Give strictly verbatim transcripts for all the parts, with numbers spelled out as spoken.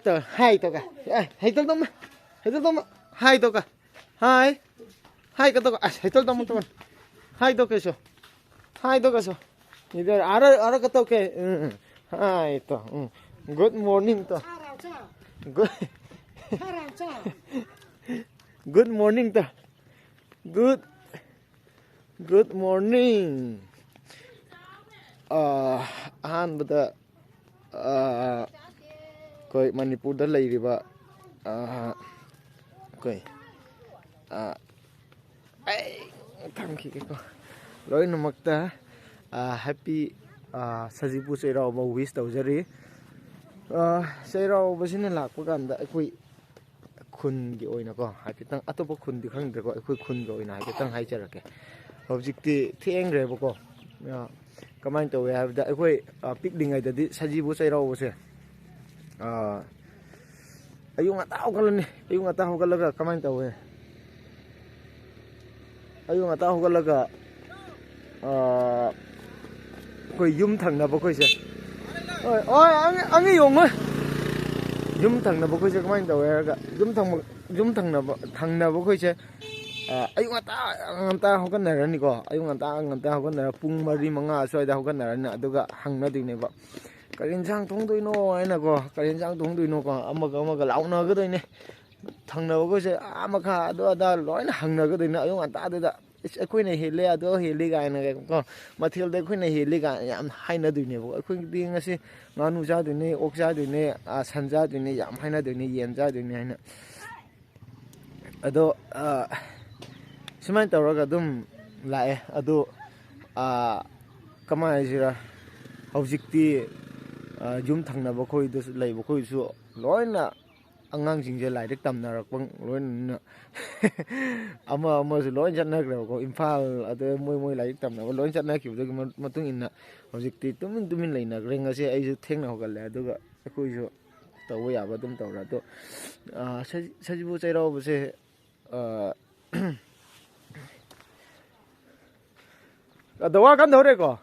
ꯇꯧ, ꯍꯥꯏ ꯇꯧꯒ꯫ ꯑꯦ, ꯍꯩꯇꯧ ꯇꯧꯃ꯫ ꯍꯩꯇꯧ ꯇꯧꯃ꯫ ꯍꯥꯏ ꯇꯧꯒ꯫ ꯍꯥꯏ꯫ ꯍꯥꯏ ꯀ ꯇꯧꯒ꯫ ꯑꯁ, ꯍꯩꯇꯧ ꯇꯧꯃ ꯇꯧꯃ꯫ ꯍꯥꯏ ꯇꯧ ꯀꯩꯁꯨ꯫ ꯍꯥꯏ ꯇꯧ ꯀꯩꯁꯨ꯫ ꯏꯗꯔ ꯑꯔ, ꯑꯔ ꯀ ꯇꯧ ꯀꯦ꯫ ꯎꯝ, ꯎꯝ꯫ ꯍꯥꯏ ꯇꯧ꯫ ꯎꯝ꯫ Good morning ꯇꯧ꯫ Good, good morning ꯇꯧ꯫ Good, good morning꯫ ꯑ, ꯑꯍꯥꯟꯕꯗ ꯑ, ꯑꯩꯈꯣꯏ ꯃꯅꯤꯄꯨꯔꯗ ꯂꯩꯔꯤꯕ, ꯑ, ꯑꯩꯈꯣꯏ, ꯑ, ꯑꯩ ꯊꯝꯈꯤꯒꯦꯀꯣ꯫ ꯂꯣꯏꯅꯃꯛꯇ, ꯑ, happy, ꯑ, ꯁꯖꯤꯕꯨ ꯆꯩꯔꯥꯎꯕ wish ꯇꯧꯖꯔꯤ꯫ ꯑ, ꯆꯩꯔꯥꯎꯕꯁꯤꯅ ꯂꯥꯛꯄ ꯀꯥꯟꯗ ꯑꯩꯈꯣꯏ ꯈꯨꯟꯒꯤ ꯑꯣꯏꯅꯀꯣ, ꯍꯥꯏꯐꯦꯠꯇꯪ, ꯑꯇꯣꯞꯄ ꯈꯨꯟꯗꯤ ꯈꯪꯗ꯭ꯔꯦꯀꯣ, ꯑꯩꯈꯣꯏ ꯈꯨꯟꯒꯤ ꯑꯣꯏꯅ ꯍꯥꯏꯐꯦꯠꯇꯪ ꯍꯥꯏꯖꯔꯛꯀꯦ꯫ ꯍꯧꯖꯤꯛꯇꯤ ꯊꯦꯡꯈ꯭ꯔꯦꯕꯀꯣ꯫ ꯑ, ꯀꯃꯥꯏꯅ ꯇꯧꯋꯦ ꯍꯥꯏꯕꯗ, ꯑꯩꯈꯣꯏ, ꯑ, ꯄꯤꯛꯂꯤꯉꯩꯗꯗꯤ ꯁꯖꯤꯕꯨ ꯆꯩꯔꯥꯎꯕꯁꯦ, ꯑ, ꯑꯌꯨꯛ ꯉꯟꯇꯥ ꯍꯧꯒꯠꯂꯅꯤ꯫ ꯑꯌꯨꯛ ꯉꯟꯇꯥ ꯍꯧꯒꯠꯂꯒ ꯀꯃꯥꯏꯅ ꯇꯧꯋꯦ? ꯑꯌꯨꯛ ꯉꯟꯇꯥ ꯍꯧꯒꯠꯂꯒ, ꯑ, ꯑꯩꯈꯣꯏ ꯌꯨꯝ ꯊꯪꯅꯕ ꯑꯩꯈꯣꯏꯁꯦ, ꯍꯣꯏ, ꯍꯣꯏ, ꯑꯪ-, ꯑꯪꯉꯤ ꯌꯦꯡꯉꯣ꯫ ꯌꯨꯝ ꯊꯪꯅꯕ ꯑꯩꯈꯣꯏꯁꯦ ꯀꯃꯥꯏꯅ ꯇꯧꯋꯦ ꯍꯥꯏꯔꯒ, ꯌꯨꯝ ꯊꯪꯕ-, ꯌꯨꯝ ꯊꯪꯅꯕ, ꯊꯪꯅꯕ ꯑꯩꯈꯣꯏꯁꯦ, ꯑ, ꯑꯌꯨꯛ ꯉꯟꯇꯥ, ꯉꯟꯇꯥ ꯍꯧꯒꯠꯅꯔꯅꯤꯀꯣ꯫ ꯑꯌꯨꯛ ꯉꯟꯇꯥ, ꯉꯟꯇꯥ ꯍꯧꯒꯠꯅꯔ ꯄꯨꯡ ꯃꯔꯤ, ꯃꯉꯥ ꯁ꯭ꯋꯥꯏꯗ ꯍꯧꯒꯠꯅꯔꯅꯤ꯫ ꯑꯗꯨꯒ ꯍꯪꯅꯗꯣꯏꯅꯦꯕ, "ꯀꯔꯤ ꯌꯦꯟꯁꯥꯡ ꯊꯣꯡꯗꯣꯏꯅꯣ?" ꯍꯥꯏꯅꯀꯣ꯫ "ꯀꯔꯤ ꯌꯦꯟꯁꯥꯡ ꯊꯣꯡꯗꯣꯏꯅꯣꯀꯣ?" ꯑꯃꯒ ꯑꯃꯒ ꯂꯥꯎꯅꯒꯗꯣꯏꯅꯦ꯫ ꯊꯪꯅꯕꯈꯣꯏꯁꯦ ꯑꯥ ꯃꯈꯥ ꯑꯗꯨ ꯑꯗꯥ ꯂꯣꯏꯅ ꯍꯪꯅꯒꯗꯣꯏꯅꯦ ꯑꯌꯨꯛ ꯉꯟꯇꯥꯗꯨꯗ꯫ "ꯏꯁ, ꯑꯩꯈꯣꯏꯅ ꯍꯦꯜꯂꯦ, ꯑꯗꯨ ꯍꯦꯜꯂꯤ" ꯀꯥꯏꯅꯒ ꯀꯣ, "ꯃꯊꯦꯜꯗ ꯑꯩꯈꯣꯏꯅ ꯍꯦꯜꯂꯤ" ꯀꯥꯏꯅ ꯌꯥꯝ ꯍꯥꯏꯅꯗꯣꯏꯅꯦꯕꯀꯣ꯫ "ꯑꯩꯈꯣꯏꯒꯤꯗꯤ ꯉꯁꯤ ꯉꯥꯅꯨ ꯆꯥꯗꯣꯏꯅꯦ, ꯑꯣꯛ ꯆꯥꯗꯣꯏꯅꯦ, ꯑ, ꯁꯟ ꯆꯥꯗꯣꯏꯅꯦ" ꯌꯥꯝ ꯍꯥꯏꯅꯗꯣꯏꯅꯦ, ꯌꯦꯟ ꯆꯥꯗꯣꯏꯅꯦ ꯍꯥꯏꯅ꯫ ꯑꯗꯣ, ꯑ, ꯁꯨꯃꯥꯏꯅ ꯇꯧꯔꯒ ꯑꯗꯨꯝ ꯂꯥꯛꯑꯦ꯫ ꯑꯗꯣ, ꯑ, ꯀꯃꯥꯏꯅ ꯍꯥꯏꯁꯤꯔꯥ, ꯍꯧꯖꯤꯛꯇꯤ, ꯑ, ꯌꯨꯝ ꯊꯪꯅꯕ ꯈꯣꯏꯗꯁꯨ ꯂꯩꯕ ꯈꯣꯏꯁꯨ ꯂꯣꯏꯅ ꯑꯉꯥꯡꯁꯤꯡꯁꯦ ꯂꯥꯏꯔꯤꯛ ꯇꯝꯅꯔꯛꯄ ꯂꯣꯏꯅ ꯑꯃ ꯑꯃꯁꯨ ꯂꯣꯏ ꯆꯠꯅꯈ꯭ꯔꯦꯕꯀꯣ꯫ ꯏꯝꯐꯥꯜ ꯑꯗ ꯃꯣꯏ ꯃꯣꯏ ꯂꯥꯏꯔꯤꯛ ꯇꯝꯅꯕ ꯂꯣꯏ ꯆꯠꯅꯈꯤꯕꯗꯨꯒꯤ ꯃ-, ꯃꯇꯨꯡ ꯏꯟꯅ ꯍꯧꯖꯤꯛꯇꯤ ꯇꯨꯃꯤꯟ ꯇꯨꯃꯤꯟ ꯂꯩꯅꯈ꯭ꯔꯦ꯫ ꯉꯁꯤ ꯑꯩꯁꯨ ꯊꯦꯡꯅ ꯍꯧꯒꯠꯂꯦ, ꯑꯗꯨꯒ ꯑꯩꯈꯣꯏꯁꯨ ꯇꯧꯕ ꯌꯥꯕ ꯑꯗꯨꯝ ꯇꯧꯔꯦ꯫ ꯑꯗꯣ, ꯑ, ꯁꯖꯤ-, ꯁꯖꯤꯕꯨ ꯆꯩꯔꯥꯎꯕꯁꯦ, ꯑ, ꯑ, ꯗꯋꯥ ꯀꯟꯗꯧꯔꯦꯀꯣ꯫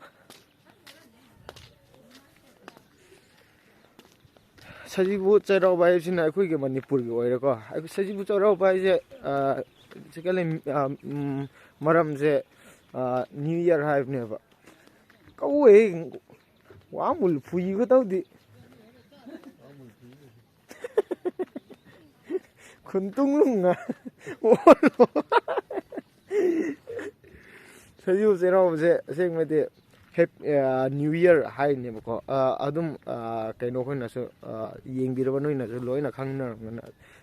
ꯁꯖꯤꯕꯨ ꯆꯩꯔꯥꯎꯕ ꯍꯥꯏꯕꯁꯤꯅ ꯑꯩꯈꯣꯏꯒꯤ ꯃꯅꯤꯄꯨꯔꯒꯤ ꯑꯣꯏꯔꯦꯀꯣ꯫ ꯑꯩꯈꯣꯏ ꯁꯖꯤꯕꯨ ꯆꯩꯔꯥꯎꯕ ꯍꯥꯏꯁꯦ, ꯑ, basically, ꯑ, ꯎꯝ, ꯃꯔꯝꯁꯦ, ꯑ, New Year ꯍꯥꯏꯕꯅꯦꯕ꯫ ꯀꯧꯋꯦ, ꯋꯥ ꯃꯨꯜ ꯐꯨꯏꯒ ꯇꯧꯗꯤ꯫ ꯈꯨꯟꯇꯨꯡ ꯂꯨꯡꯉ ꯑꯣꯜꯂꯣ꯫ ꯁꯖꯤꯕꯨ ꯆꯩꯔꯥꯎꯕꯁꯦ ꯑꯁꯦꯡꯕꯗꯤ ꯍꯦꯞ-, ꯑ, New Year ꯍꯥꯏꯅꯦꯕꯀꯣ꯫ ꯑ, ꯑꯗꯨꯝ, ꯑ, ꯀꯩꯅꯣ ꯑꯩꯈꯣꯏꯅꯁꯨ, ꯑ, ꯌꯦꯡꯕꯤꯔꯕ ꯅꯣꯏꯅꯁꯨ ꯂꯣꯏꯅ ꯈꯪꯅꯔꯝꯒꯅꯤ꯫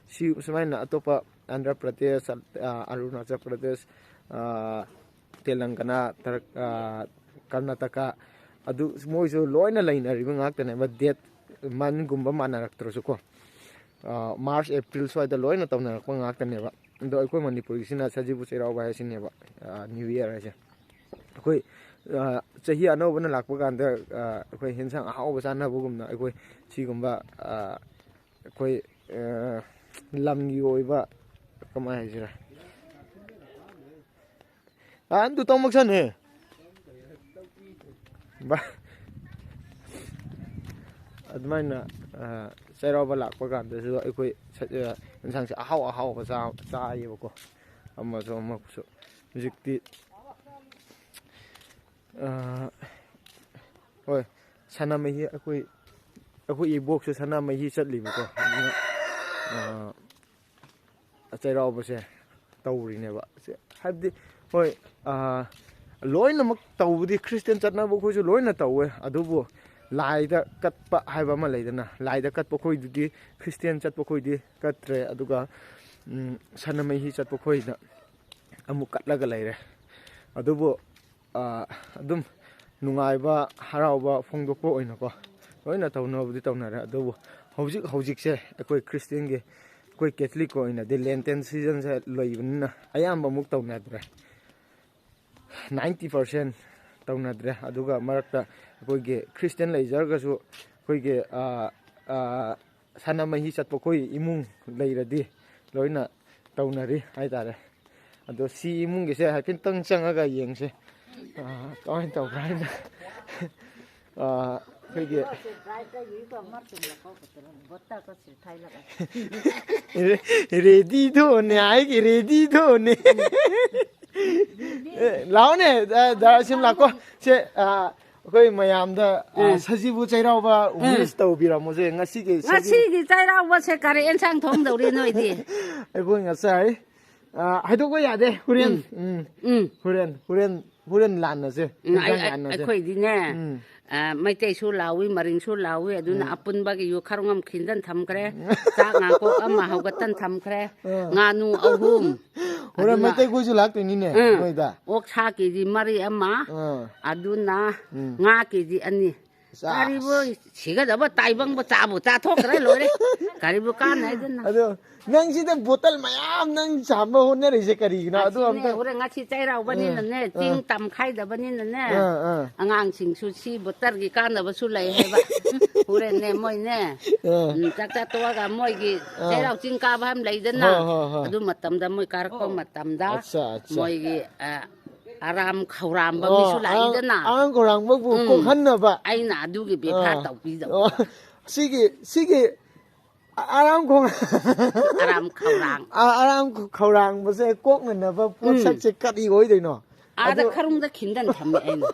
ꯁꯤ ꯁꯨꯃꯥꯏꯅ ꯑꯇꯣꯞꯄ ꯑꯟꯙ꯭ꯔ ꯄ꯭ꯔꯗꯦꯁ, ꯑ, ꯑꯔꯨꯅꯥꯆꯜ ꯄ꯭ꯔꯗꯦꯁ, ꯑ, ꯇꯦꯂꯪꯒꯅꯥ, ꯇꯔꯛ-, ꯑ, ꯀꯔꯅꯥꯇꯀꯥ, ꯑꯗꯨ ꯃꯣꯏꯁꯨ ꯂꯣꯏꯅ ꯂꯩꯅꯔꯤꯕ ꯉꯥꯛꯇꯅꯦꯕ꯫ Date, month ꯒꯨꯝꯕ ꯃꯥꯟꯅꯔꯛꯇ꯭ꯔꯁꯨꯀꯣ, ꯑ, March, April ꯁ꯭ꯋꯥꯏꯗ ꯂꯣꯏꯅ ꯇꯧꯅꯔꯛꯄ ꯉꯥꯛꯇꯅꯦꯕ꯫ ꯑꯗꯣ ꯑꯩꯈꯣꯏ ꯃꯅꯤꯄꯨꯔꯒꯤꯁꯤꯅ ꯁꯖꯤꯕꯨ ꯆꯩꯔꯥꯎꯕ ꯍꯥꯏꯁꯤꯅꯦꯕ, ꯑ, New Year ꯍꯥꯏꯁꯦ꯫ ꯑꯩꯈꯣꯏ, ꯑ, ꯆꯍꯤ ꯑꯅꯧꯕꯅ ꯂꯥꯛꯄ ꯀꯥꯟꯗ, ꯑ, ꯑꯩꯈꯣꯏ ꯍꯦꯟꯁꯥꯡ ꯑꯍꯥꯎꯕ ꯆꯥꯅꯕꯒꯨꯝꯅ ꯑꯩꯈꯣꯏ ꯁꯤꯒꯨꯝꯕ, ꯑ, ꯑꯩꯈꯣꯏ, ꯑ, ꯂꯝꯒꯤ ꯑꯣꯏꯕ, ꯀꯃꯥꯏ ꯍꯥꯏꯁꯤꯔꯥ, ꯑ, ꯑꯗꯨ ꯇꯧꯃꯛꯁꯅꯦ꯫ ꯕꯥ-, ꯑꯗꯨꯃꯥꯏꯅ, ꯑ, ꯆꯩꯔꯥꯎꯕ ꯂꯥꯛꯄ ꯀꯥꯟꯗꯁꯨ ꯑꯩꯈꯣꯏ ꯁ-, ꯑ, ꯌꯦꯟꯁꯥꯡꯁꯦ ꯑꯍꯥꯎ ꯑꯍꯥꯎꯕ ꯆꯥ-, ꯆꯥꯏꯌꯦꯕꯀꯣ꯫ ꯑꯃꯁꯨ ꯑꯃꯁꯨ꯫ ꯍꯧꯖꯤꯛꯇꯤ, ꯑ, ꯍꯣꯏ, ꯁꯅꯥꯃꯍꯤ ꯑꯩꯈꯣꯏ, ꯑꯩꯈꯣꯏ ꯏꯕꯣꯛꯁꯨ ꯁꯅꯥꯃꯍꯤ ꯆꯠꯂꯤꯕꯀꯣ꯫ ꯑꯗꯨꯅ, ꯑ, ꯆꯩꯔꯥꯎꯕꯁꯦ ꯇꯧꯔꯤꯅꯦꯕ꯫ ꯁꯦ, ꯍꯥꯏꯕꯗꯤ, ꯍꯣꯏ, ꯑ, ꯂꯣꯏꯅꯃꯛ ꯇꯧꯕꯗꯤ, ꯈ꯭ꯔꯤꯁꯇꯦꯟ ꯆꯠꯅꯕ ꯑꯩꯈꯣꯏꯁꯨ ꯂꯣꯏꯅ ꯇꯧꯋꯦ, ꯑꯗꯨꯕꯨ ꯂꯥꯏꯗ ꯀꯠꯄ ꯍꯥꯏꯕ ꯑꯃ ꯂꯩꯗꯅ, ꯂꯥꯏꯗ ꯀꯠꯄ ꯈꯣꯏꯗꯨꯗꯤ ꯈ꯭ꯔꯤꯁꯇꯦꯟ ꯆꯠꯄ ꯈꯣꯏꯗꯤ ꯀꯠꯇ꯭ꯔꯦ, ꯑꯗꯨꯒ, ꯎꯝ, ꯁꯅꯥꯃꯍꯤ ꯆꯠꯄ ꯈꯣꯏꯅ ꯑꯃꯨꯛ ꯀꯠꯂꯒ ꯂꯩꯔꯦ꯫ ꯑꯗꯨꯕꯨ, ꯑ, ꯑꯗꯨꯝ ꯅꯨꯡꯉꯥꯏꯕ, ꯍꯔꯥꯎꯕ ꯐꯣꯡꯗꯣꯛꯄ ꯑꯣꯏꯅꯀꯣ, ꯂꯣꯏꯅ ꯇꯧꯅꯕꯗꯤ ꯇꯧꯅꯔꯦ꯫ ꯑꯗꯨꯕꯨ ꯍꯧꯖꯤꯛ ꯍꯧꯖꯤꯛꯁꯦ ꯑꯩꯈꯣꯏ ꯈ꯭ꯔꯤꯁꯇꯦꯟꯒꯤ, ꯑꯩꯈꯣꯏ ꯀꯦꯊꯂꯤꯛꯀꯤ ꯑꯣꯏꯅꯗꯤ Lenten season ꯁꯦ ꯂꯩꯕꯅꯤꯅ ꯑꯌꯥꯝꯕ ꯑꯃꯨꯛ ꯇꯧꯅꯗ꯭ꯔꯦ, ninety percent ꯇꯧꯅꯗ꯭ꯔꯦ꯫ ꯑꯗꯨꯒ ꯃꯔꯛꯇ ꯑꯩꯈꯣꯏꯒꯤ ꯈ꯭ꯔꯤꯁꯇꯦꯟ ꯂꯩꯖꯔꯒꯁꯨ ꯑꯩꯈꯣꯏꯒꯤ, ꯑ, ꯑ, ꯁꯅꯥꯃꯍꯤ ꯆꯠꯄ ꯑꯩꯈꯣꯏ ꯏꯃꯨꯡ ꯂꯩꯔꯗꯤ ꯂꯣꯏꯅ ꯇꯧꯅꯔꯤ ꯍꯥꯏꯇꯥꯔꯦ꯫ ꯑꯗꯣ ꯁꯤ ꯏꯃꯨꯡꯒꯤꯁꯦ ꯍꯥꯏꯐꯦꯠꯇꯪ ꯆꯪꯉꯒ ꯌꯦꯡꯁꯦ, ꯑ, ꯀꯃꯥꯏꯅ ꯇꯧꯕ꯭ꯔꯥ ꯍꯥꯏꯅ꯫ ꯑ, ꯑꯩꯈꯣꯏꯒꯤ ꯔꯦ-, ꯔꯦꯗꯤ ꯊꯣꯛꯑꯅꯤ, ꯑꯩꯒꯤ ꯔꯦꯗꯤ ꯊꯣꯛꯑꯅꯤ꯫ ꯑꯦ, ꯂꯥꯛꯑꯣꯅꯦ, ꯑ, ꯗꯥ ꯁꯤꯝ ꯂꯥꯛꯀꯣ꯫ ꯁꯦ, ꯑ, ꯑꯩꯈꯣꯏ ꯃꯌꯥꯝꯗ, ꯑ, ꯎꯝ꯫ ꯁꯖꯤꯕꯨ ꯆꯩꯔꯥꯎꯕ ꯎꯝ꯫ wish ꯇꯧꯕꯤꯔꯝꯃꯣꯁꯦ ꯉꯁꯤꯒꯤ ꯁꯖꯤ-, ꯉꯁꯤꯒꯤ ꯆꯩꯔꯥꯎꯕꯁꯦ ꯀꯔꯤ ꯑꯦꯟꯁꯥꯡ ꯊꯣꯡꯗꯧꯔꯤ ꯅꯣꯏꯗꯤ? ꯑꯩꯈꯣꯏ ꯉꯁꯥꯏ, ꯑ, ꯍꯥꯏꯗꯣꯛꯄ ꯌꯥꯗꯦ꯫ ꯍꯣꯔꯦꯟ, ꯎꯝ꯫ ꯎꯝ꯫ ꯎꯝ꯫ ꯍꯣꯔꯦꯟ, ꯍꯣꯔꯦꯟ, ꯍꯣꯔꯦꯟ ꯂꯥꯟꯅꯁꯦ꯫ ꯎꯝ, ꯑꯩ, ꯌꯦꯟꯁꯥꯡ ꯑꯩ, ꯂꯥꯟꯅꯁꯦ꯫ ꯑꯩꯈꯣꯏꯗꯤꯅꯦ, ꯎꯝ꯫ ꯑ, ꯃꯩꯇꯩꯁꯨ ꯂꯥꯎꯏ, ꯃꯔꯤꯡꯁꯨ ꯂꯥꯎꯏ, ꯑꯗꯨꯅ ꯎꯝ꯫ ꯑꯄꯨꯟꯕꯒꯤ ꯌꯨ ꯈꯔꯨꯡ ꯑꯃ ꯈꯤꯟꯗꯅ ꯊꯝꯈ꯭ꯔꯦ꯫ ꯆꯥꯛ ꯉꯥꯡꯀꯣꯛ ꯑꯃ ꯍꯧꯒꯠꯇꯅ ꯊꯝꯈ꯭ꯔꯦ꯫ ꯑ꯫ ꯉꯥꯅꯨ ꯑꯍꯨꯝ꯫ ꯍꯣꯔꯦꯟ ꯑꯗꯨꯅ ꯃꯩꯇꯩꯈꯣꯏꯁꯨ ꯂꯥꯛꯇꯣꯏꯅꯤꯅꯦ, ꯎꯝ꯫ ꯅꯣꯏꯗ꯫ ꯑꯣꯛꯁꯥ ꯀꯦ ꯖꯤ ꯃꯔꯤ ꯑꯃ, ꯑ꯫ ꯑꯗꯨꯅ ꯎꯝ꯫ ꯉꯥ ꯀꯦ ꯖꯤ ꯑꯅꯤ꯫ ꯆꯥꯁ꯫ ꯀꯔꯤꯕꯨ ꯁꯤꯒꯗꯕ ꯇꯥꯏꯕꯪꯕꯨ ꯆꯥꯕꯨ ꯆꯥꯊꯣꯛꯈ꯭ꯔꯦ ꯂꯣꯏꯔꯦ꯫ ꯀꯔꯤꯕꯨ ꯀꯥꯟꯅꯩꯗꯅ? ꯑꯗꯣ ꯅꯪꯁꯤꯗ ꯕꯣꯇꯜ ꯃꯌꯥꯝ ꯅꯪ ꯆꯥꯝꯕ ꯍꯣꯠꯅꯔꯤꯁꯦ ꯀꯔꯤꯒꯤꯅꯣ? ꯑꯗꯨ ꯉꯁꯤꯅꯦ, ꯑꯝꯇ ꯍꯣꯔꯦꯟ ꯉꯁꯤ ꯆꯩꯔꯥꯎꯕꯅꯤꯅꯅꯦ, ꯑ, ꯆꯤꯡ ꯑ꯫ ꯇꯝ ꯈꯥꯏꯗꯕꯅꯤꯅꯅꯦ, ꯑ, ꯑ꯫ ꯑꯉꯥꯡꯁꯤꯡꯁꯨ ꯁꯤ ꯕꯣꯇꯜꯒꯤ ꯀꯥꯟꯅꯕꯁꯨ ꯂꯩ ꯍꯥꯏꯕ꯫ ꯍꯣꯔꯦꯟꯅꯦ ꯃꯣꯏꯅꯦ, ꯑ꯫ ꯎꯝ, ꯆꯥꯛ ꯆꯥ ꯇꯣꯛꯑꯒ ꯃꯣꯏꯒꯤ ꯑ꯫ ꯆꯩꯔꯥꯎ ꯆꯤꯡ ꯀꯥꯕ ꯍꯥꯏꯕ ꯂꯩꯗꯅ, ꯍꯣꯏ, ꯍꯣꯏ, ꯍꯣꯏ꯫ ꯑꯗꯨ ꯃꯇꯝꯗ ꯃꯣꯏ ꯀꯥꯔꯛꯄ ꯃꯇꯝꯗ ꯑꯠꯆꯥ, ꯑꯠꯆꯥ꯫ ꯃꯣꯏꯒꯤ, ꯑ, ꯑꯔꯥꯝ ꯈꯧꯔꯥꯝꯕ ꯑꯣ, ꯃꯤꯁꯨ ꯑꯉꯥꯡ, ꯂꯥꯛꯏꯗꯅ꯫ ꯑꯉꯥꯡ ꯈꯧꯔꯥꯡꯕꯕꯨ ꯎꯝ꯫ ꯀꯣꯛꯍꯟꯅꯕ꯫ ꯑꯩꯅ ꯑꯗꯨꯒꯤ ꯕꯦꯕꯥꯔ ꯑꯥ꯫ ꯇꯧꯕꯤꯗꯧꯕ꯫ ꯑꯣ, ꯁꯤꯒꯤ, ꯁꯤꯒꯤ ꯑ-, ꯑꯔꯥꯝ ꯈꯣꯡ-, ꯑꯔꯥꯝ ꯈꯧꯔꯥꯡ꯫ ꯑ-, ꯑꯔꯥꯝ ꯈꯧꯔꯥꯡꯕꯁꯦ ꯀꯣꯛꯅꯅꯕ ꯎꯝ꯫ ꯄꯣꯠꯁꯛꯁꯦ ꯀꯔꯤ ꯑꯣꯏꯗꯣꯏꯅꯣ? ꯑꯥꯗ ꯑꯗꯨ ꯈꯔꯨꯡꯗ ꯈꯤꯟꯗꯟ ꯊꯝꯃꯦ ꯑꯩꯅ꯫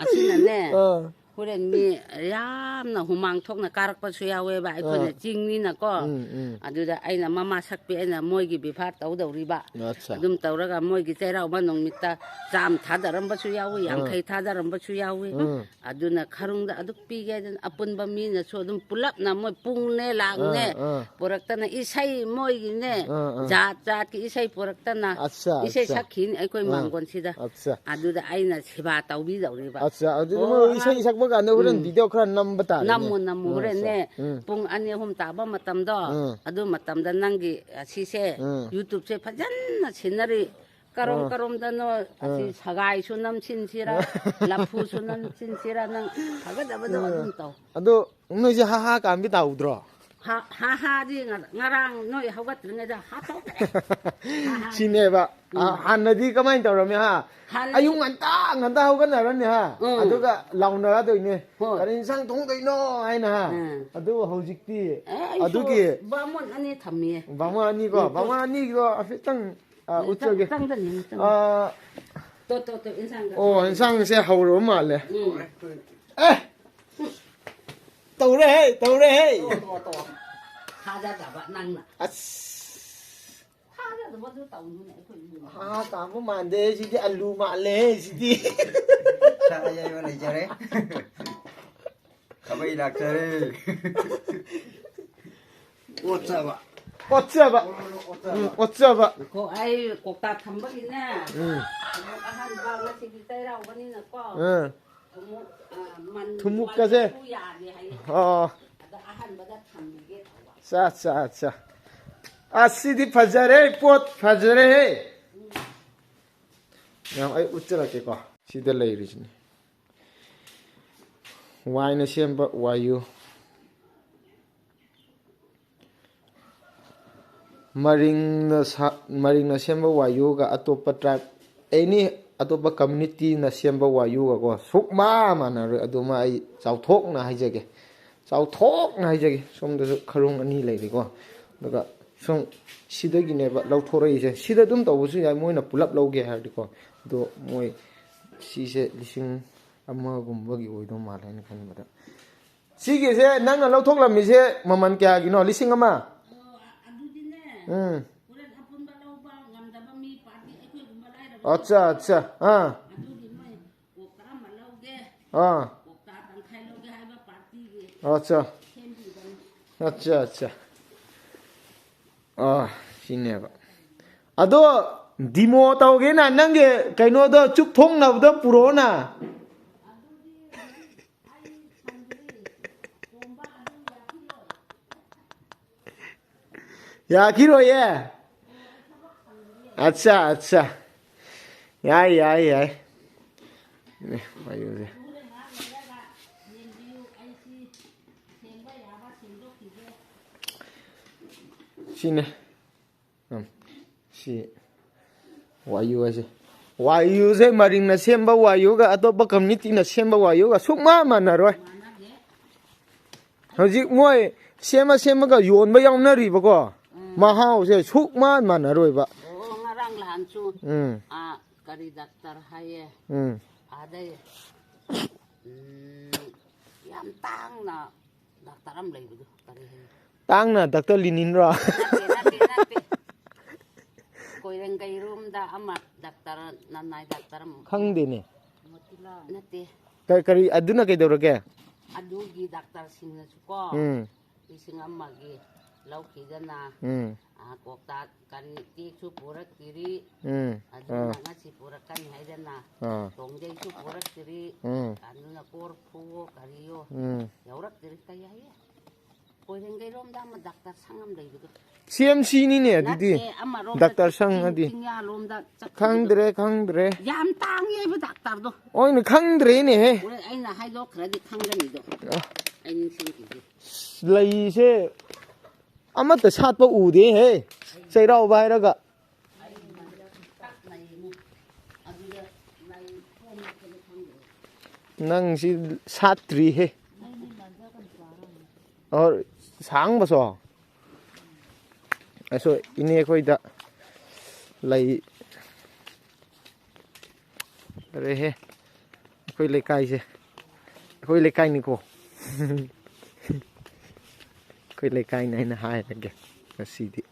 ꯑꯁꯤꯅꯅꯦ, ꯑꯥ꯫ ꯍꯣꯔꯦꯟ ꯃꯤ ꯌꯥꯝꯅ ꯍꯨꯃꯥꯡ ꯊꯣꯛꯅ ꯀꯥꯔꯛꯄꯁꯨ ꯌꯥꯎꯋꯦꯕ, ꯑꯩꯈꯣꯏꯅ ꯑꯥ꯫ ꯆꯤꯡꯅꯤꯅꯀꯣ꯫ ꯎꯝ, ꯎꯝ꯫ ꯑꯗꯨꯗ ꯑꯩꯅ ꯃꯃꯥ ꯁꯛꯄꯤ ꯑꯩꯅ ꯃꯣꯏꯒꯤ ꯕꯦꯕꯥꯔ ꯇꯧꯗꯧꯔꯤꯕ꯫ ꯑꯠꯆꯥ꯫ ꯑꯗꯨꯝ ꯇꯧꯔꯒ ꯃꯣꯏꯒꯤ ꯆꯩꯔꯥꯎꯕ ꯅꯨꯃꯤꯠꯇ ꯆꯥꯝ ꯊꯥꯗꯔꯝꯕꯁꯨ ꯌꯥꯎꯏ, ꯑꯥ꯫ ꯌꯥꯡꯈꯩ ꯊꯥꯗꯔꯝꯕꯁꯨ ꯌꯥꯎꯏ꯫ ꯎꯝ꯫ ꯑꯗꯨꯅ ꯈꯔꯨꯡꯗ ꯑꯗꯨꯝ ꯄꯤꯒꯦ ꯍꯥꯏꯗꯅ ꯑꯄꯨꯟꯕ ꯃꯤꯅꯁꯨ ꯑꯗꯨꯝ ꯄꯨꯂꯞꯅ ꯃꯣꯏ ꯄꯨꯡꯅꯦ ꯂꯥꯡꯅꯦ ꯑꯥ, ꯑꯥ꯫ ꯄꯨꯔꯛꯇꯅ ꯏꯁꯩ ꯃꯣꯏꯒꯤꯅꯦ ꯑꯥ, ꯑꯥ꯫ ꯖꯥꯠ ꯖꯥꯠꯀꯤ ꯏꯁꯩ ꯄꯨꯔꯛꯇꯅ ꯑꯠꯆꯥ, ꯏꯁꯩ ꯑꯠꯆꯥ꯫ ꯁꯛꯈꯤꯅꯤ ꯑꯩꯈꯣꯏ ꯑꯥ꯫ ꯃꯥꯡꯒꯣꯟꯁꯤꯗ꯫ ꯑꯠꯆꯥ꯫ ꯑꯗꯨꯗ ꯑꯩꯅ ꯁꯦꯕꯥ ꯇꯧꯕꯤꯗꯧꯔꯤꯕ꯫ ꯑꯠꯆꯥ, ꯑꯗꯨꯗꯤ ꯑꯣ, ꯃꯣꯏ ꯏꯁꯩ ꯑꯉꯥꯡ ꯁꯛꯄ ꯀꯥꯟꯗ ꯍꯣꯔꯦꯟ ꯎꯝ꯫ ꯚꯤꯗꯤꯑꯣ ꯈꯔ ꯅꯝꯕ ꯇꯥꯔꯦꯅꯦ꯫ ꯅꯝꯃꯨ, ꯅꯝꯃꯨ, ꯑꯥ, ꯍꯣꯔꯦꯟꯅꯦ꯫ ꯑꯠꯆꯥ꯫ ꯎꯝ꯫ ꯄꯨꯡ ꯑꯅꯤ ꯑꯍꯨꯝ ꯇꯥꯕ ꯃꯇꯝꯗꯣ, ꯑꯥ꯫ ꯑꯗꯨ ꯃꯇꯝꯗ ꯅꯪꯒꯤ ꯑꯁꯤꯁꯦ ꯑꯥ꯫ YouTubeꯁꯦ ꯐꯖꯅ ꯁꯤꯟꯅꯔꯤ꯫ ꯀꯔꯣꯝ ꯑꯥ꯫ ꯀꯔꯣꯝꯗꯅꯣ ꯑꯁꯤ ꯑꯥ꯫ ꯁꯒꯥꯏꯁꯨ ꯅꯝꯁꯤꯟꯁꯤꯔꯥ, ꯑꯥ꯫ ꯂꯐꯨꯁꯨ ꯅꯝꯁꯤꯟꯁꯤꯔꯥ, ꯅꯪ ꯐꯒꯗꯕꯗꯣ ꯑꯥ꯫ ꯑꯗꯨꯝ ꯇꯧ꯫ ꯑꯗꯣ ꯅꯣꯏꯁꯦ ꯍꯥ ꯍꯥ ꯀꯥꯝꯕꯤ ꯇꯧꯗ꯭ꯔꯣ? ꯍꯥ ꯍꯥ ꯍꯥꯗꯤ ꯉ- ꯉꯔꯥꯡ ꯅꯣꯏ ꯍꯧꯒꯠꯇ꯭ꯔꯤꯉꯩꯗ ꯍꯥꯠꯇꯣꯛꯈ꯭ꯔꯦ꯫ ꯍꯥ ꯍꯥ꯫ ꯁꯤꯅꯦꯕ꯫ ꯑ, ꯎꯝ꯫ ꯍꯥꯟꯅꯗꯤ ꯀꯃꯥꯏꯅ ꯇꯧꯔꯝꯃꯤ ꯍꯥ? ꯍꯥꯟꯅꯗꯤ ꯑꯌꯨꯛ ꯉꯟꯇꯥ ꯉꯟꯇꯥ ꯍꯧꯒꯠꯅꯔꯅꯤ ꯍꯥ? ꯎꯝ꯫ ꯑꯗꯨꯒ ꯂꯥꯎꯅꯔꯗꯣꯏꯅꯦ꯫ ꯍꯣꯏ꯫ "ꯀꯔꯤ ꯏꯟꯁꯥꯡ ꯊꯣꯡꯗꯣꯏꯅꯣ?" ꯍꯥꯏꯅ ꯍꯥ? ꯎꯝ꯫ ꯑꯗꯨꯕꯨ ꯍꯧꯖꯤꯛꯇꯤ ꯑꯦ, ꯑꯩꯁꯨ ꯑꯗꯨꯒꯤ ꯕꯥꯃꯣꯟ ꯑꯅꯤ ꯊꯝꯃꯤꯌꯦ꯫ ꯕꯥꯃꯣꯟ ꯑꯅꯤꯀꯣ? ꯎꯝ, ꯕꯥꯃꯣꯟ ꯑꯅꯤꯒꯤꯗꯣ ꯍꯥꯏꯐꯦꯠꯇꯪ, ꯑ, ꯎꯝ, ꯎꯠꯆꯒꯦ꯫ ꯆꯪ- ꯆꯪꯗꯅꯤ, ꯆꯪꯗꯅꯤ꯫ ꯑ, ꯇꯣ, ꯇꯣ, ꯇꯣ, ꯏꯟꯁꯥꯡꯗ ꯑꯣ, ꯆꯪꯗꯅꯤ꯫ ꯏꯟꯁꯥꯡꯁꯦ ꯍꯧꯔꯕ ꯃꯥꯜꯂꯦ꯫ ꯎꯝ꯫ ꯑꯦ! ꯇꯧꯔꯦꯍꯦ, ꯇꯧꯔꯦꯍꯦ! ꯊꯥꯖꯗꯕ ꯅꯪꯅ꯫ ꯑꯁ! ꯊꯥꯖꯗꯕꯗꯨ ꯇꯧꯅꯨꯅꯦ ꯑꯩꯈꯣꯏ ꯏꯃꯨꯡꯗ꯫ ꯍꯥ ꯀꯥꯝꯕ ꯃꯥꯟꯗꯦ ꯁꯤꯗꯤ, ꯑꯂꯨ ꯃꯥꯜꯂꯦ ꯁꯤꯗꯤ꯫ ꯁꯥ ꯑꯌꯥꯏꯕ ꯂꯩꯖꯔꯦ꯫ ꯈꯥꯕꯩ ꯂꯥꯛꯆꯔꯦ꯫ ꯑꯣꯠꯆꯕ꯫ ꯑꯣꯠꯆꯕ꯫ ꯑꯣꯠꯆꯕ꯫ ꯎꯝ, ꯑꯣꯠꯆꯕ꯫ ꯀꯣ-, ꯑꯩ ꯀꯧꯇꯥ ꯊꯝꯕꯒꯤꯅꯦ꯫ ꯎꯝ꯫ ꯑꯃꯨꯛ ꯑꯍꯟꯕ ꯉꯁꯤꯗꯤ ꯆꯩꯔꯥꯎꯕꯅꯤꯅꯀꯣ꯫ ꯎꯝ꯫ ꯑꯃꯨꯛ, ꯑ, ꯃꯟ-, ꯊꯨꯝꯃꯨꯛꯀꯁꯦ꯫ ꯃꯟꯁꯨ ꯌꯥꯗꯦ ꯍꯥꯏꯌꯦ꯫ ꯑꯥ꯫ ꯑꯗ ꯑꯍꯟꯕꯗ ꯊꯝꯕꯤꯒꯦ ꯇꯧꯕ꯫ ꯑꯠꯆꯥ, ꯑꯠꯆꯥ, ꯑꯠꯆꯥ꯫ ꯑꯁꯤꯗꯤ ꯐꯖꯔꯦ, ꯄꯣꯠ ꯐꯖꯔꯦꯍꯦ꯫ ꯃꯌꯥꯝ ꯑꯩ ꯎꯠꯆꯔꯛꯀꯦꯀꯣ꯫ ꯁꯤꯗ ꯂꯩꯔꯤꯁꯤꯅꯤ꯫ ꯋꯥꯏꯅ ꯁꯦꯝꯕ ꯋꯥꯏꯌꯨ꯫ ꯃꯔꯤꯡꯅ ꯁꯥ-, ꯃꯔꯤꯡꯅ ꯁꯦꯝꯕ ꯋꯥꯌꯨꯒ ꯑꯇꯣꯞꯄ tribe, any ꯑꯇꯣꯞꯄ communityꯅ ꯁꯦꯝꯕ ꯋꯥꯌꯨꯒꯀꯣ, ꯁꯨꯛꯃꯥ ꯃꯥꯟꯅꯔꯣꯏ꯫ ꯑꯗꯨꯃ ꯑꯩ ꯆꯥꯎꯊꯣꯛꯅ ꯍꯥꯏꯖꯒꯦ, ꯆꯥꯎꯊꯣꯛꯅ ꯍꯥꯏꯖꯒꯦ꯫ ꯁꯣꯝꯗꯁꯨ ꯈꯔꯨꯡ ꯑꯅꯤ ꯂꯩꯔꯤꯀꯣ꯫ ꯑꯗꯨꯒ ꯁꯨꯝ ꯁꯤꯗꯒꯤꯅꯦꯕ ꯂꯧꯊꯣꯔꯛꯏꯁꯦ꯫ ꯁꯤꯗ ꯑꯗꯨꯝ ꯇꯧꯕꯁꯨ ꯌꯥꯏ, ꯃꯣꯏꯅ ꯄꯨꯂꯞ ꯂꯧꯒꯦ ꯍꯥꯏꯔꯗꯤꯀꯣ꯫ ꯑꯗꯣ ꯃꯣꯏ ꯁꯤꯁꯦ ꯂꯤꯁꯤꯡ ꯑꯃꯒꯨꯝꯕꯒꯤ ꯑꯣꯏꯗꯧ ꯃꯥꯜꯂꯦ ꯑꯩꯅ ꯈꯟꯕꯗ꯫ ꯁꯤꯒꯤꯁꯦ ꯅꯪꯅ ꯂꯧꯊꯣꯛꯂꯝꯃꯤꯁꯦ ꯃꯃꯜ ꯀꯌꯥꯒꯤꯅꯣ? ꯂꯤꯁꯤꯡ ꯑꯃ? ꯑꯣ, ꯑ-, ꯑꯗꯨꯗꯤꯅꯦ, ꯎꯝ꯫ ꯍꯣꯔꯦꯟ ꯑꯄꯨꯟꯕ ꯂꯧꯕ ꯉꯝꯗꯕ ꯃꯤ party ꯑꯩꯈꯣꯏꯒꯨꯝꯕ ꯂꯥꯏꯔꯕ ꯑꯠꯆꯥ, ꯑꯠꯆꯥ, ꯑꯥ꯫ ꯑꯗꯨꯒꯤ ꯃꯣꯏ ꯀꯣꯛꯇ ꯑꯃ ꯂꯧꯒꯦ, ꯑꯥ꯫ ꯀꯣꯛꯇ ꯇꯪꯈꯥꯏ ꯂꯧꯒꯦ ꯍꯥꯏꯕ partyꯒꯤ ꯑꯠꯆꯥ꯫ ꯁꯦꯝꯕꯤꯕꯅꯤ꯫ ꯑꯠꯆꯥ, ꯑꯠꯆꯥ꯫ ꯑꯥ, ꯁꯤꯅꯦꯕ꯫ ꯑꯗꯣ demo ꯇꯧꯒꯦꯅ ꯅꯪꯒꯤ ꯀꯩꯅꯣꯗꯣ ꯆꯨꯞ ꯊꯣꯡꯅꯕꯗꯣ ꯄꯨꯔꯛꯑꯣꯅ꯫ ꯌꯥꯈꯤꯔꯣꯏꯌꯦ꯫ ꯑꯠꯆꯥ, ꯑꯠꯆꯥ꯫ ꯌꯥꯏ, ꯌꯥꯏ, ꯌꯥꯏ꯫ ꯅꯦ, ꯋꯥꯔꯤꯁꯦ꯫ ꯁꯤꯅꯦ꯫ ꯎꯝ꯫ ꯁꯤ ꯋꯥꯏꯌꯨ ꯍꯥꯏꯁꯦ꯫ ꯋꯥꯏꯌꯨꯁꯦ ꯃꯔꯤꯡꯅ ꯁꯦꯝꯕ ꯋꯥꯏꯌꯨꯒ ꯑꯇꯣꯞꯄ ꯀꯝꯃ꯭ꯌꯨꯅꯤꯇꯤꯅ ꯁꯦꯝꯕ ꯋꯥꯏꯌꯨꯒ ꯁꯨꯛꯃꯥꯟ ꯃꯥꯟꯅꯔꯣꯏ꯫ ꯍꯧꯖꯤꯛ ꯃꯣꯏ ꯁꯦꯝꯃ ꯁꯦꯝꯃꯒ ꯌꯣꯟꯕ ꯌꯥꯎꯅꯔꯤꯕꯀꯣ꯫ ꯎꯝ꯫ ꯃꯍꯥꯎꯁꯦ ꯁꯨꯛꯃꯥꯟ ꯃꯥꯟꯅꯔꯣꯏꯕ꯫ ꯑꯣ, ꯉꯔꯥꯡ ꯅꯍꯥꯟꯁꯨ, ꯎꯝ꯫ ꯑꯥ, ꯀꯔꯤ ꯗꯥꯛꯇꯔ ꯍꯥꯏꯌꯦ꯫ ꯎꯝ꯫ ꯑꯥꯗꯩ, ꯎꯝ, ꯌꯥꯝ ꯇꯥꯡꯅ ꯗꯥꯛꯇꯔ ꯑꯃ ꯂꯩꯕꯗꯣ, ꯀꯔꯤ ꯍꯥꯏ? ꯇꯥꯡꯅ ꯗꯥꯛꯇꯔ ꯂꯤꯅꯤꯟꯔꯣ? ꯅꯠꯇꯦ, ꯅꯠꯇꯦ, ꯅꯠꯇꯦ꯫ ꯀꯣꯏꯔꯦꯡꯒꯩꯔꯣꯝꯗ ꯑꯃ ꯗꯥꯛꯇꯔ, ꯅꯅꯥꯏ ꯗꯥꯛꯇꯔ ꯑꯃ꯫ ꯈꯪꯗꯦꯅꯦ꯫ ꯅꯠꯇꯦ꯫ ꯀ-, ꯀꯔꯤ, ꯑꯗꯨꯅ ꯀꯩꯗꯧꯔꯒꯦ? ꯑꯗꯨꯒꯤ ꯗꯥꯛꯇꯔꯁꯤꯡꯅꯁꯨꯀꯣ, ꯎꯝ꯫ ꯂꯤꯁꯤꯡ ꯑꯃꯒꯤ ꯂꯧꯈꯤꯗꯅ, ꯎꯝ꯫ ꯑꯥ, ꯀꯣꯛꯇꯥꯛ ꯀꯔꯤ ꯇꯦꯛꯁꯨ ꯄꯨꯔꯛꯇ꯭ꯔꯤ꯫ ꯎꯝ꯫ ꯑꯗꯨꯅ ꯑꯥ꯫ ꯉꯁꯤ ꯄꯨꯔꯛꯀꯅꯤ ꯍꯥꯏꯗꯅ, ꯑꯥ꯫ ꯇꯣꯡꯖꯩꯁꯨ ꯄꯨꯔꯛꯇ꯭ꯔꯤ꯫ ꯎꯝ꯫ ꯑꯗꯨꯅ ꯀꯣꯔꯐꯨꯋꯣ ꯀꯔꯤꯌꯣ ꯎꯝ꯫ ꯌꯧꯔꯛꯇ꯭ꯔꯤ꯫ ꯀꯩ ꯍꯥꯏꯌꯦ? ꯀꯣꯏꯔꯦꯡꯒꯩꯔꯣꯝꯗ ꯑꯃ ꯗꯥꯛꯇꯔ ꯁꯪ ꯑꯃ ꯂꯩꯕꯗꯣ꯫ ꯁꯤ ꯑꯦꯝ ꯁꯤꯅꯤꯅꯦ ꯑꯗꯨꯗꯤ꯫ ꯅꯠꯇꯦ, ꯑꯃꯔꯣꯝꯗ ꯗꯥꯛꯇꯔ ꯁꯪ ꯆꯤꯡ-, ꯑꯗꯤ꯫ ꯆꯤꯡꯌꯥꯂꯣꯝꯗ ꯆꯠꯈꯤꯕꯗꯣ꯫ ꯈꯪꯗ꯭ꯔꯦ, ꯈꯪꯗ꯭ꯔꯦ꯫ ꯌꯥꯝ ꯇꯥꯡꯉꯦꯕ ꯗꯥꯛꯇꯔꯗꯣ꯫ ꯑꯣꯏꯅ ꯈꯪꯗ꯭ꯔꯦꯅꯦꯍꯦ꯫ ꯍꯣꯔꯦꯟ ꯑꯩꯅ ꯍꯥꯏꯗꯣꯛꯈ꯭ꯔꯗꯤ ꯈꯪꯒꯅꯤꯗꯣ꯫ ꯑ꯫ ꯑꯩ ꯅꯤꯡꯁꯤꯡꯈꯤꯒꯦ꯫ ꯂꯩꯁꯦ ꯑꯃꯠꯇ ꯁꯥꯠꯄ ꯎꯗꯦꯍꯦ, ꯆꯩꯔꯥꯎꯕ ꯍꯥꯏꯔꯒ꯫ ꯅꯪꯁꯤ ꯁꯥꯠꯇ꯭ꯔꯤꯍꯦ꯫ ꯑꯣ, ꯁꯥꯡꯕꯁꯣ꯫ ꯑꯁꯣ, ꯏꯅꯦ ꯑꯩꯈꯣꯏꯗ ꯂꯩ ꯐꯔꯦꯍꯦ꯫ ꯑꯩꯈꯣꯏ ꯂꯩꯀꯥꯏꯁꯦ꯫ ꯑꯩꯈꯣꯏ ꯂꯩꯀꯥꯏꯅꯤꯀꯣ꯫ ꯑꯩꯈꯣꯏ ꯂꯩꯀꯥꯏꯅꯤ ꯍꯥꯏꯅ ꯍꯥꯏꯔꯒꯦ ꯉꯁꯤꯗꯤ꯫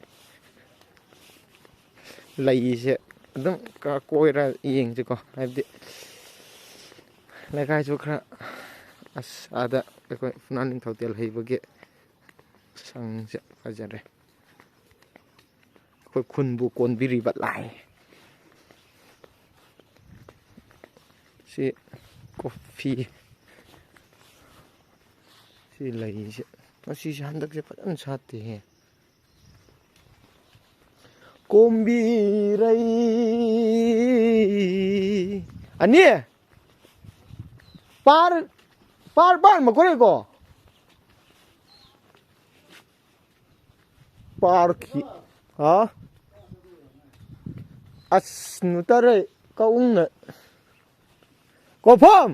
ꯂꯩꯁꯦ ꯑꯗꯨꯝ ꯀ-, ꯀꯣꯏꯔ ꯌꯦꯡꯁꯤꯀꯣ꯫ ꯍꯥꯏꯕꯗꯤ ꯂꯩꯀꯥꯏꯁꯨ ꯈꯔ, ꯑꯁ, ꯑꯥꯗ ꯑꯩꯈꯣꯏ ꯐꯨꯅꯥꯟ ꯅꯤꯡꯊꯧ ꯇꯦꯜ ꯍꯩꯕꯒꯤ ꯁꯪꯁꯦ ꯐꯖꯔꯦ꯫ ꯑꯩꯈꯣꯏ ꯈꯨꯟꯕꯨ ꯀꯣꯟꯕꯤꯔꯤꯕ ꯂꯥꯏ꯫ ꯁꯤ ꯀꯣꯐꯤ꯫ ꯁꯤ ꯂꯩꯁꯦ꯫ ꯃꯁꯤꯁꯦ ꯍꯟꯗꯛꯁꯦ ꯐꯖꯅ ꯁꯥꯠꯇꯦꯍꯦ꯫ ꯀꯣꯝꯕꯤꯔꯩ꯫ ꯑꯅꯤ꯫ ꯄꯥꯔ, ꯄꯥꯔ, ꯄꯥꯔ ꯃꯈꯣꯏ ꯂꯩꯀꯣ? ꯄꯥꯔꯛꯈꯤ꯫ ꯍꯥ? ꯑꯁ, ꯅꯨꯇꯔꯦ ꯀꯛꯎꯪꯅ꯫ ꯀꯣꯐꯝ!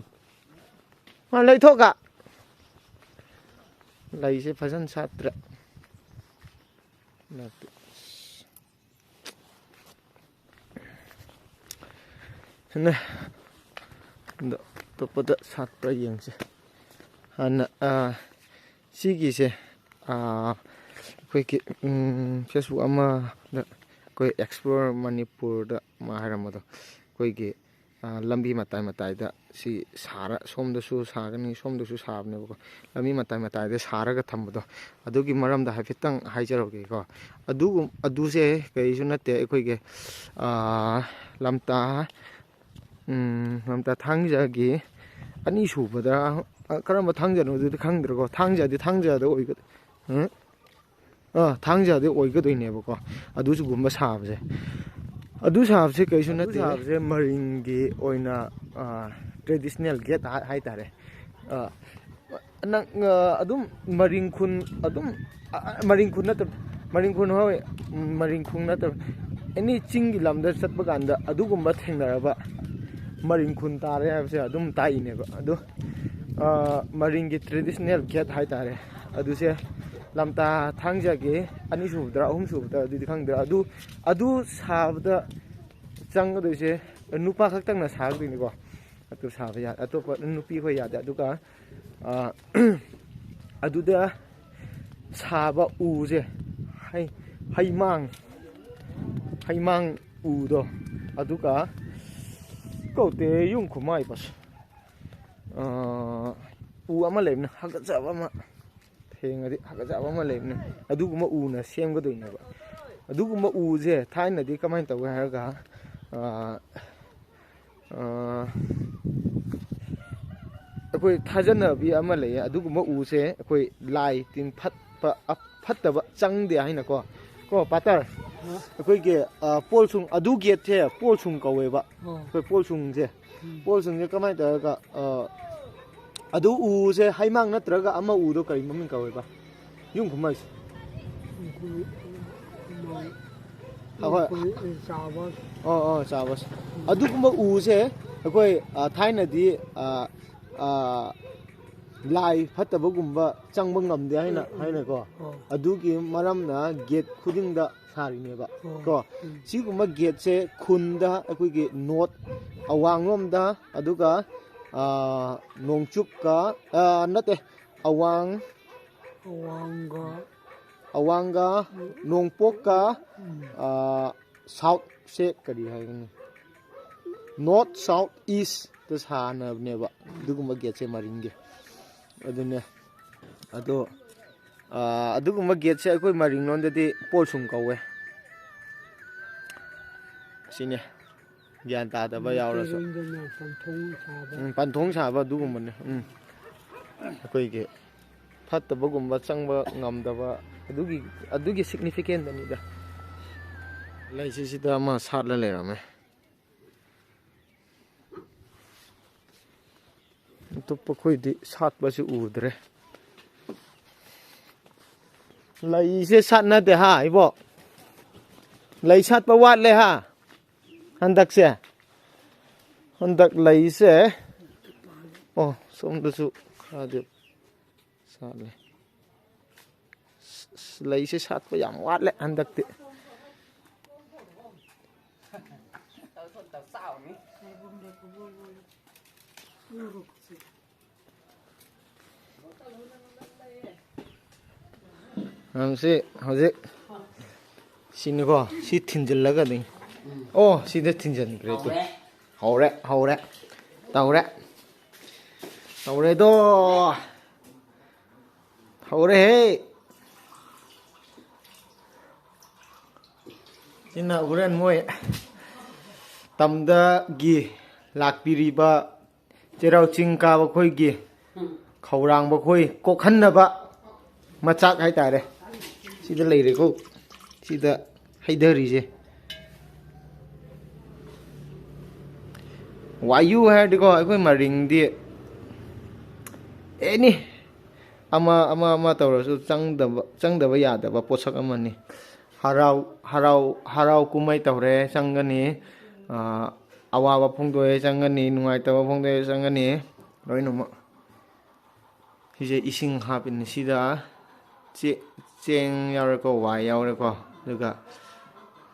ꯃꯥ ꯂꯩꯊꯣꯛꯀ꯫ ꯂꯩꯁꯦ ꯐꯖꯅ ꯁꯥꯠꯇ꯭ꯔꯦ꯫ ꯅꯠꯇꯦ꯫ ꯁꯤꯅ ꯑꯗꯣ ꯑꯇꯣꯞꯄꯗ ꯁꯥꯠꯄ꯭ꯔꯥ ꯌꯦꯡꯁꯦ꯫ ꯍꯥꯟꯅ, ꯑꯥ, ꯁꯤꯒꯤꯁꯦ, ꯑꯥ, ꯑꯩꯈꯣꯏꯒꯤ, ꯎꯝ, Facebook ꯑꯃꯗ ꯑꯩꯈꯣꯏ Explore ꯃꯅꯤꯄꯨꯔꯗ ꯑꯃ ꯍꯥꯏꯔꯝꯕꯗꯣ, ꯑꯩꯈꯣꯏꯒꯤ, ꯑꯥ, ꯂꯝꯕꯤ ꯃꯇꯥꯏ ꯃꯇꯥꯏꯗ ꯁꯤ ꯁꯥꯔ-, ꯁꯣꯝꯗꯁꯨ ꯁꯥꯒꯅꯤ, ꯁꯣꯝꯗꯁꯨ ꯁꯥꯕꯅꯦꯕꯀꯣ꯫ ꯂꯝꯕꯤ ꯃꯇꯥꯏ ꯃꯇꯥꯏꯗ ꯁꯥꯔꯒ ꯊꯝꯕꯗꯣ, ꯑꯗꯨꯒꯤ ꯃꯔꯝꯗ ꯍꯥꯏꯐꯦꯠꯇꯪ ꯍꯥꯏꯖꯔꯛꯀꯦꯀꯣ꯫ ꯑꯗꯨꯒꯨꯝ-, ꯑꯗꯨꯁꯦ ꯀꯔꯤꯁꯨ ꯅꯠꯇꯦ, ꯑꯩꯈꯣꯏꯒꯤ, ꯑꯥ, ꯂꯝꯇꯥ, ꯎꯝ, ꯂꯝꯇꯥ ꯊꯥꯡꯖꯒꯤ ꯑꯅꯤꯁꯨꯕꯗ, ꯑ, ꯀꯔꯝꯕ ꯊꯥꯡꯖꯅꯣ ꯑꯗꯨꯗꯤ ꯈꯪꯗ꯭ꯔꯦꯀꯣ꯫ ꯊꯥꯡꯖꯗꯤ ꯊꯥꯡꯖꯗ ꯑꯣꯏꯒ-, ꯎꯝ? ꯑꯥ, ꯊꯥꯡꯖꯗꯤ ꯑꯣꯏꯒꯗꯣꯏꯅꯦꯕꯀꯣ꯫ ꯑꯗꯨꯁꯨꯒꯨꯝꯕ ꯁꯥꯕꯁꯦ, ꯑꯗꯨ ꯁꯥꯕꯁꯦ ꯀꯩꯁꯨ ꯑꯗꯨ ꯅꯠꯇꯦ꯫ ꯁꯥꯕꯁꯦ ꯃꯔꯤꯡꯒꯤ ꯑꯣꯏꯅ, ꯑꯥ, traditional gate ꯍꯥꯏ-, ꯍꯥꯏꯇꯥꯔꯦ꯫ ꯑꯥ, ꯅꯪ, ꯑꯥ, ꯑꯗꯨꯝ ꯃꯔꯤꯡ ꯈꯨꯟ ꯑꯗꯨꯝ, ꯑꯥ, ꯃꯔꯤꯡ ꯈꯨꯟ ꯅꯠꯇꯕ, ꯃꯔꯤꯡ ꯈꯨꯟ, ꯍꯣꯏ, ꯎꯝ, ꯃꯔꯤꯡ ꯈꯨꯟ ꯅꯠꯇꯕ, ꯑꯦꯅꯤ ꯆꯤꯡꯒꯤ ꯂꯝꯗ ꯆꯠꯄ ꯀꯥꯟꯗ ꯑꯗꯨꯒꯨꯝꯕ ꯊꯦꯡꯅꯔꯕ ꯃꯔꯤꯡ ꯈꯨꯟ ꯇꯥꯔꯦ ꯍꯥꯏꯕꯁꯦ ꯑꯗꯨꯝ ꯇꯥꯛꯏꯅꯦꯕ꯫ ꯑꯗꯣ, ꯑꯥ, ꯃꯔꯤꯡꯒꯤ traditional gate ꯍꯥꯏꯇꯥꯔꯦ꯫ ꯑꯗꯨꯁꯦ ꯂꯝꯇꯥ ꯊꯥꯡꯖꯒꯤ ꯑꯅꯤꯁꯨꯕꯗ, ꯑꯍꯨꯝꯁꯨꯕꯗ, ꯑꯗꯨꯗꯤ ꯈꯪꯗ꯭ꯔꯦ꯫ ꯑꯗꯨ, ꯑꯗꯨ ꯁꯥꯕꯗ ꯆꯪꯒꯗꯣꯏꯁꯦ ꯅꯨꯄꯥ ꯈꯛꯇꯪꯅ ꯁꯥꯒꯗꯣꯏꯅꯤꯀꯣ꯫ ꯑꯗꯨ ꯁꯥꯕ ꯌꯥ-, ꯑꯇꯣꯞꯄ ꯅꯨꯄꯤ ꯈꯣꯏ ꯌꯥꯗꯦ꯫ ꯑꯗꯨꯒ, ꯑꯥ, ꯑꯗꯨꯗ ꯁꯥꯕ ꯎꯁꯦ ꯍꯩ-, ꯍꯩꯃꯥꯡ, ꯍꯩꯃꯥꯡ ꯎꯗꯣ, ꯑꯗꯨꯒ ꯀꯧꯇꯦ ꯌꯨꯝ ꯈꯨꯃꯥꯏ ꯕꯁ, ꯑꯥ, ꯎ ꯑꯃ ꯂꯩꯕꯅꯦ, ꯍꯥꯀꯠꯆꯕ ꯑꯃ, ꯊꯦꯡꯉꯗꯤ ꯍꯥꯀꯠꯆꯕ ꯑꯃ ꯂꯩꯕꯅꯦ꯫ ꯑꯗꯨꯒꯨꯝꯕ ꯎꯅ ꯁꯦꯝꯒꯗꯣꯏꯅꯦꯕ꯫ ꯑꯗꯨꯒꯨꯝꯕ ꯎꯁꯦ ꯊꯥꯏꯅꯗꯤ ꯀꯃꯥꯏꯅ ꯇꯧꯒꯦ ꯍꯥꯏꯔꯒ, ꯑꯥ, ꯑꯥ, ꯑꯩꯈꯣꯏ ꯊꯥꯖꯅꯕꯤ ꯑꯃ ꯂꯩꯌꯦ, ꯑꯗꯨꯒꯨꯝꯕ ꯎꯁꯦ ꯑꯩꯈꯣꯏ ꯂꯥꯏ ꯇꯤꯟ ꯐꯠꯄ, ꯑ-, ꯐꯠꯇꯕ ꯆꯪꯗꯦ ꯍꯥꯏꯅꯀꯣ꯫ ꯀꯣ, ꯄꯥꯇꯔ? ꯍꯥ? ꯑꯩꯈꯣꯏꯒꯤ, ꯑ, ꯄꯣꯜꯁꯨꯡ, ꯑꯗꯨ ꯒꯦꯠꯁꯦ ꯄꯣꯜꯁꯨꯡ ꯀꯧꯋꯦꯕ꯫ ꯑꯣ꯫ ꯑꯩꯈꯣꯏ ꯄꯣꯜꯁꯨꯡꯁꯦ꯫ ꯎꯝ꯫ ꯄꯣꯜꯁꯨꯡꯁꯦ ꯀꯃꯥꯏꯅ ꯇꯧꯔꯒ, ꯑ, ꯑꯗꯨ ꯎꯁꯦ ꯍꯩꯃꯥꯡ ꯅꯠꯇ꯭ꯔꯒ ꯑꯃ ꯎꯗꯣ ꯀꯔꯤ ꯃꯃꯤꯡ ꯀꯧꯋꯦꯕ? ꯌꯨꯝ ꯀꯨꯝꯍꯩꯁꯦ꯫ ꯑꯩꯈꯣꯏ, ꯑꯩꯈꯣꯏ ꯆꯥꯕ꯫ ꯑꯣ, ꯑꯣ, ꯆꯥꯕ꯫ ꯑꯗꯨꯒꯨꯝꯕ ꯎꯁꯦ ꯑꯩꯈꯣꯏ, ꯑ, ꯊꯥꯏꯅꯗꯤ, ꯑ, ꯑ, ꯂꯥꯏ ꯐꯠꯇꯕꯒꯨꯝꯕ ꯆꯪꯕ ꯉꯝꯗꯦ ꯍꯥꯏꯅ, ꯎꯝ, ꯎꯝ, ꯍꯥꯏꯅꯀꯣ꯫ ꯑꯣ꯫ ꯑꯗꯨꯒꯤ ꯃꯔꯝꯅ ꯒꯦꯠ ꯈꯨꯗꯤꯡꯗ ꯁꯥꯔꯤꯅꯦꯕ꯫ ꯑꯣ꯫ ꯀꯣ꯫ ꯎꯝ꯫ ꯁꯤꯒꯨꯝꯕ ꯒꯦꯠꯁꯦ ꯈꯨꯟꯗ ꯑꯩꯈꯣꯏꯒꯤ ꯅꯣꯔꯠ ꯑꯋꯥꯡꯂꯣꯝꯗ, ꯑꯗꯨꯒ, ꯑ, ꯅꯣꯡꯆꯨꯞꯀ, ꯑ, ꯅꯠꯇꯦ, ꯑꯋꯥꯡ ꯑꯋꯥꯡꯒ꯫ ꯑꯋꯥꯡꯒ, ꯅꯣꯡꯄꯣꯛꯀ, ꯎꯝ꯫ ꯑ, ꯁꯥꯎꯠꯁꯦ ꯀꯔꯤ ꯍꯥꯏꯒꯅꯤ? ꯅꯣꯔꯠ, ꯁꯥꯎꯠ, ꯏꯁꯇ ꯁꯥꯟꯅꯕꯅꯦꯕ ꯑꯗꯨꯒꯨꯝꯕ ꯒꯦꯠꯁꯦ ꯃꯔꯤꯡꯒꯤ꯫ ꯑꯗꯨꯅꯦ꯫ ꯑꯗꯣ, ꯑ, ꯑꯗꯨꯒꯨꯝꯕ ꯒꯦꯠꯁꯦ ꯑꯩꯈꯣꯏ ꯃꯔꯤꯡꯂꯣꯝꯗꯗꯤ ꯄꯣꯠꯁꯨꯝ ꯀꯧꯋꯦ꯫ ꯁꯤꯅꯦ꯫ ꯒ꯭ꯌꯥꯟ ꯇꯥꯗꯕ ꯌꯥꯎꯔꯁꯨ꯫ ꯃꯩꯇꯩꯔꯣꯟꯗꯅ ꯄꯟꯊꯣꯡ ꯁꯥꯕ꯫ ꯎꯝ, ꯄꯟꯊꯣꯡ ꯁꯥꯕ ꯑꯗꯨꯒꯨꯝꯕꯅꯦ꯫ ꯎꯝ꯫ ꯑꯩꯈꯣꯏꯒꯤ ꯐꯠꯇꯕꯒꯨꯝꯕ ꯆꯪꯕ ꯉꯝꯗꯕ ꯑꯗꯨꯒꯤ, ꯑꯗꯨꯒꯤ ꯁꯤꯒꯅꯤꯐꯤꯀꯦꯟꯗꯅꯤꯗ꯫ ꯂꯩꯁꯤ ꯁꯤꯗ ꯑꯃ ꯁꯥꯠꯂ ꯂꯩꯔꯝꯃꯦ꯫ ꯑꯇꯣꯞꯄ ꯑꯩꯈꯣꯏꯗꯤ ꯁꯥꯠꯄꯁꯨ ꯎꯗ꯭ꯔꯦ꯫ ꯂꯩꯁꯦ ꯁꯥꯠꯅꯗꯦ ꯍꯥ, ꯏꯕꯣ? ꯂꯩ ꯁꯥꯠꯄ ꯋꯥꯠꯂꯦ ꯍꯥ, ꯍꯟꯗꯛꯁꯦ? ꯍꯟꯗꯛ ꯂꯩꯁꯦ, ꯑꯣ, ꯁꯣꯝꯗꯁꯨ ꯈꯔꯗꯤ ꯁꯥꯠꯂꯦ꯫ ꯑꯁ, ꯂꯩꯁꯦ ꯁꯥꯠꯄ ꯌꯥꯝ ꯋꯥꯠꯂꯦ ꯍꯟꯗꯛꯇꯤ꯫ ꯅꯪꯁꯤ ꯍꯧꯖꯤꯛ ꯁꯤꯅꯤꯀꯣ, ꯁꯤ ꯊꯤꯟꯖꯤꯜꯂꯒ ꯑꯗꯨꯝ, ꯑꯣ, ꯁꯤꯗ ꯊꯤꯟꯖꯤꯟꯈ꯭ꯔꯦ ꯇꯨ꯫ ꯍꯧꯔꯦ, ꯍꯧꯔꯦ꯫ ꯇꯧꯔꯦ꯫ ꯇꯧꯔꯦꯗꯣ꯫ ꯍꯧꯔꯦꯍꯦ꯫ ꯁꯤꯅ ꯍꯣꯔꯦꯟ ꯃꯣꯏ ꯇꯝꯗꯒꯤ ꯂꯥꯛꯄꯤꯔꯤꯕ ꯆꯩꯔꯥꯎ ꯆꯤꯡ ꯀꯥꯕ ꯑꯩꯈꯣꯏꯒꯤ ꯈꯧꯔꯥꯡꯕ ꯑꯩꯈꯣꯏ ꯀꯣꯛꯍꯟꯅꯕ ꯃꯆꯥꯛ ꯍꯥꯏꯇꯥꯔꯦ꯫ ꯁꯤꯗ ꯂꯩꯔꯦꯀꯣ꯫ ꯁꯤꯗ ꯍꯩꯊꯔꯤꯁꯦ꯫ ꯋꯥꯌꯨ ꯍꯥꯏꯔꯗꯤꯀꯣ, ꯑꯩꯈꯣꯏ ꯃꯔꯤꯡꯗꯤ ꯑꯦꯅꯤ ꯑꯃ, ꯑꯃ, ꯑꯃ ꯇꯧꯔꯁꯨ ꯆꯪꯗꯕ, ꯆꯪꯗꯕ ꯌꯥꯗꯕ ꯄꯣꯠꯁꯛ ꯑꯃꯅꯤ꯫ ꯍꯔꯥꯎ, ꯍꯔꯥꯎ, ꯍꯔꯥꯎ ꯀꯨꯝꯍꯩ ꯇꯧꯔꯦ, ꯆꯪꯒꯅꯤ꯫ ꯑ, ꯑꯋꯥꯕ ꯐꯣꯡꯗꯣꯛꯑꯦ, ꯆꯪꯒꯅꯤ꯫ ꯅꯨꯡꯉꯥꯏꯇꯕ ꯐꯣꯡꯗꯣꯛꯑꯦ, ꯆꯪꯒꯅꯤ꯫ ꯂꯣꯏꯅꯃꯛ꯫ ꯁꯤꯁꯦ ꯏꯁꯤꯡ ꯍꯥꯞꯄꯤꯅꯦ꯫ ꯁꯤꯗ ꯆꯦ-, ꯆꯦꯡ ꯌꯥꯎꯔꯦꯀꯣ, ꯋꯥꯏ ꯌꯥꯎꯔꯦꯀꯣ, ꯑꯗꯨꯒ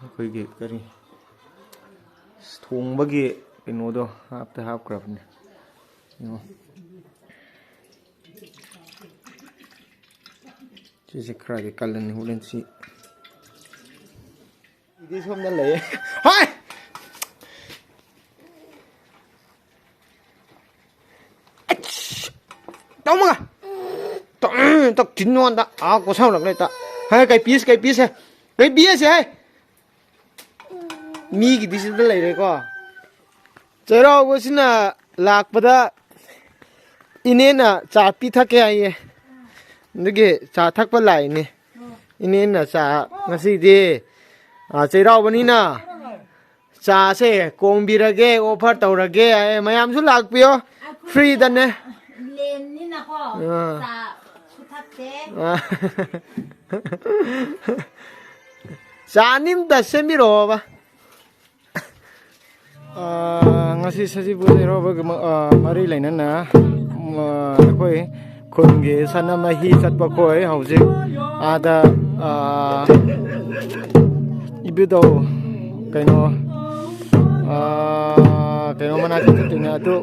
ꯑꯩꯈꯣꯏꯒꯤ ꯀꯔꯤ, ꯊꯣꯡꯕꯒꯤ ꯀꯩꯅꯣꯗꯣ ꯍꯥꯞꯇ ꯍꯥꯞꯈ꯭ꯔꯕꯅꯦ꯫ ꯌꯦꯡꯉꯣ꯫ ꯁꯤꯁꯦ ꯈꯔꯗꯤ ꯀꯜꯂꯅꯤ ꯍꯣꯔꯦꯟ ꯁꯤ꯫ ꯏꯗꯤ ꯁꯣꯝꯗ ꯂꯩꯌꯦ꯫ ꯍꯥꯏ! ꯑꯩꯁ! ꯇꯧꯃꯒ! ꯇꯧ-, ꯎꯝ, ꯇꯧ ꯊꯤꯟꯅꯣꯟꯗ꯫ ꯑꯥ, ꯀꯣꯁꯥꯎꯔꯛꯂꯦ ꯇ꯫ ꯍꯥꯏ, ꯀꯩ ꯄꯤꯁ, ꯀꯩ ꯄꯤꯁ, ꯀꯩ ꯄꯤꯁ ꯍꯥꯏ? ꯃꯤꯒꯤꯗꯤ ꯁꯤꯗ ꯂꯩꯔꯦꯀꯣ꯫ ꯆꯩꯔꯥꯎꯕꯁꯤꯅ ꯂꯥꯛꯄꯗ ꯏꯅꯦꯅ ꯆꯥ ꯄꯤꯊꯛꯀꯦ ꯍꯥꯏꯌꯦ꯫ ꯑꯗꯨꯒꯤ ꯆꯥ ꯊꯛꯄ ꯂꯥꯛꯏꯅꯦ꯫ ꯏꯅꯦꯅ ꯆꯥ ꯉꯁꯤꯗꯤ, ꯑ, ꯆꯩꯔꯥꯎꯕꯅꯤꯅ ꯆꯥꯁꯦ ꯀꯣꯡꯕꯤꯔꯒꯦ, offer ꯇꯧꯔꯒꯦ ꯍꯥꯏꯌꯦ꯫ ꯃꯌꯥꯝꯁꯨ ꯂꯥꯛꯄꯤꯌꯣ꯫ ꯑꯩꯈꯣꯏ ꯐ꯭ꯔꯤꯗꯅꯦ꯫ ꯂꯦꯝꯅꯤꯅꯀꯣ, ꯑꯥ꯫ ꯆꯥ ꯁꯨꯊꯛꯇꯦ꯫ ꯑꯥ꯫ ꯆꯥ ꯑꯅꯤꯝꯇ ꯁꯦꯝꯕꯤꯔꯛꯑꯣꯕ꯫ ꯑꯥ, ꯉꯁꯤ ꯁꯖꯤꯕꯨ ꯆꯩꯔꯥꯎꯕꯒꯤ ꯃ-, ꯑꯥ, ꯃꯔꯤ ꯂꯩꯅꯅ, ꯎꯝ, ꯑꯥ, ꯑꯩꯈꯣꯏ ꯈꯨꯟꯒꯤ ꯁꯅꯥꯃꯍꯤ ꯆꯠꯄ ꯈꯣꯏ ꯍꯧꯖꯤꯛ ꯑꯥꯗ, ꯑꯥ, ꯏꯕꯨꯙꯧ ꯀꯩꯅꯣ, ꯑꯥ, ꯀꯩꯅꯣ ꯃꯅꯥꯛꯇ ꯆꯠꯇꯣꯏꯅꯦ꯫ ꯑꯗꯨ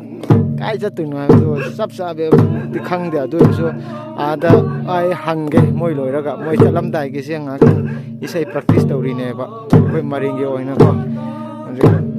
ꯀꯥꯏ ꯆꯠꯇꯣꯏꯅꯣ ꯍꯥꯏꯕꯗꯨ ꯆꯞ ꯆꯥꯕꯗꯤ ꯈꯪꯗꯦ꯫ ꯑꯗꯨ ꯑꯣꯏꯔꯁꯨ ꯑꯥꯗ ꯑꯩ ꯍꯪꯒꯦ ꯃꯣꯏ ꯂꯣꯏꯔꯒ꯫ ꯃꯣꯏ ꯆꯠꯂꯝꯗꯥꯏꯒꯤꯁꯦ ꯉꯥꯏꯍꯥꯛꯇꯪ ꯏꯁꯩ practice ꯇꯧꯔꯤꯅꯦꯕ ꯑꯩꯈꯣꯏ ꯃꯔꯤꯡꯒꯤ ꯑꯣꯏꯅꯀꯣ꯫ ꯍꯧꯖꯤꯛ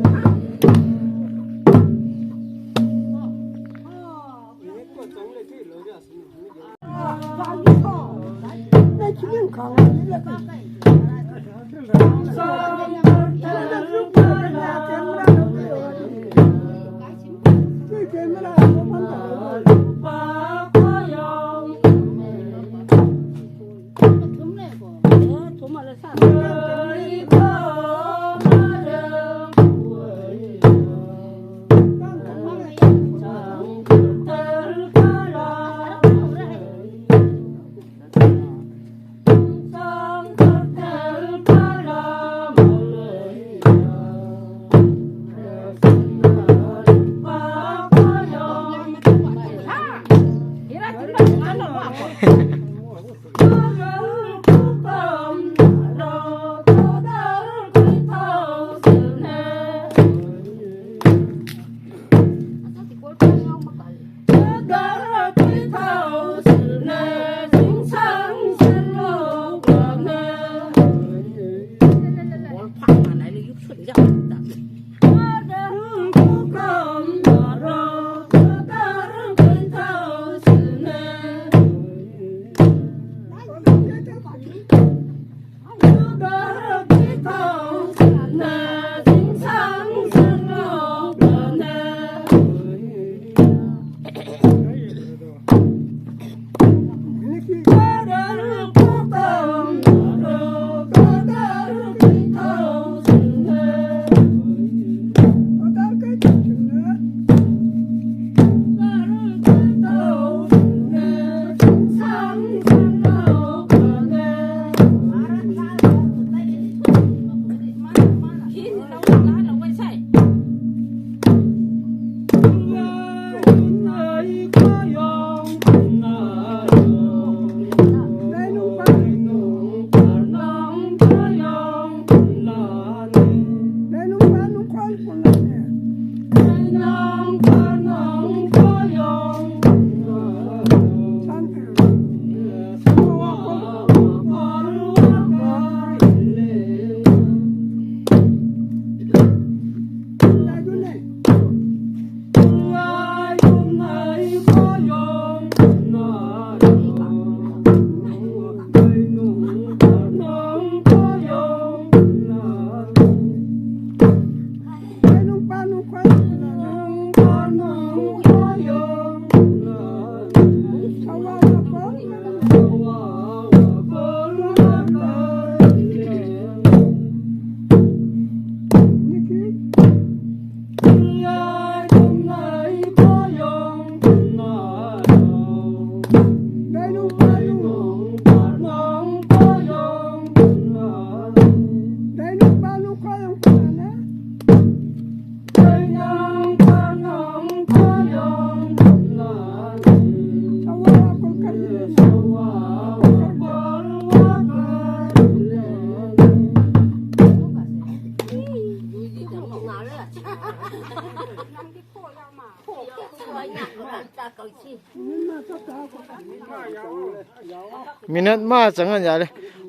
ꯃꯤꯅꯠ ꯃꯉꯥ ꯆꯪꯍꯟ ꯌꯥꯔꯦ꯫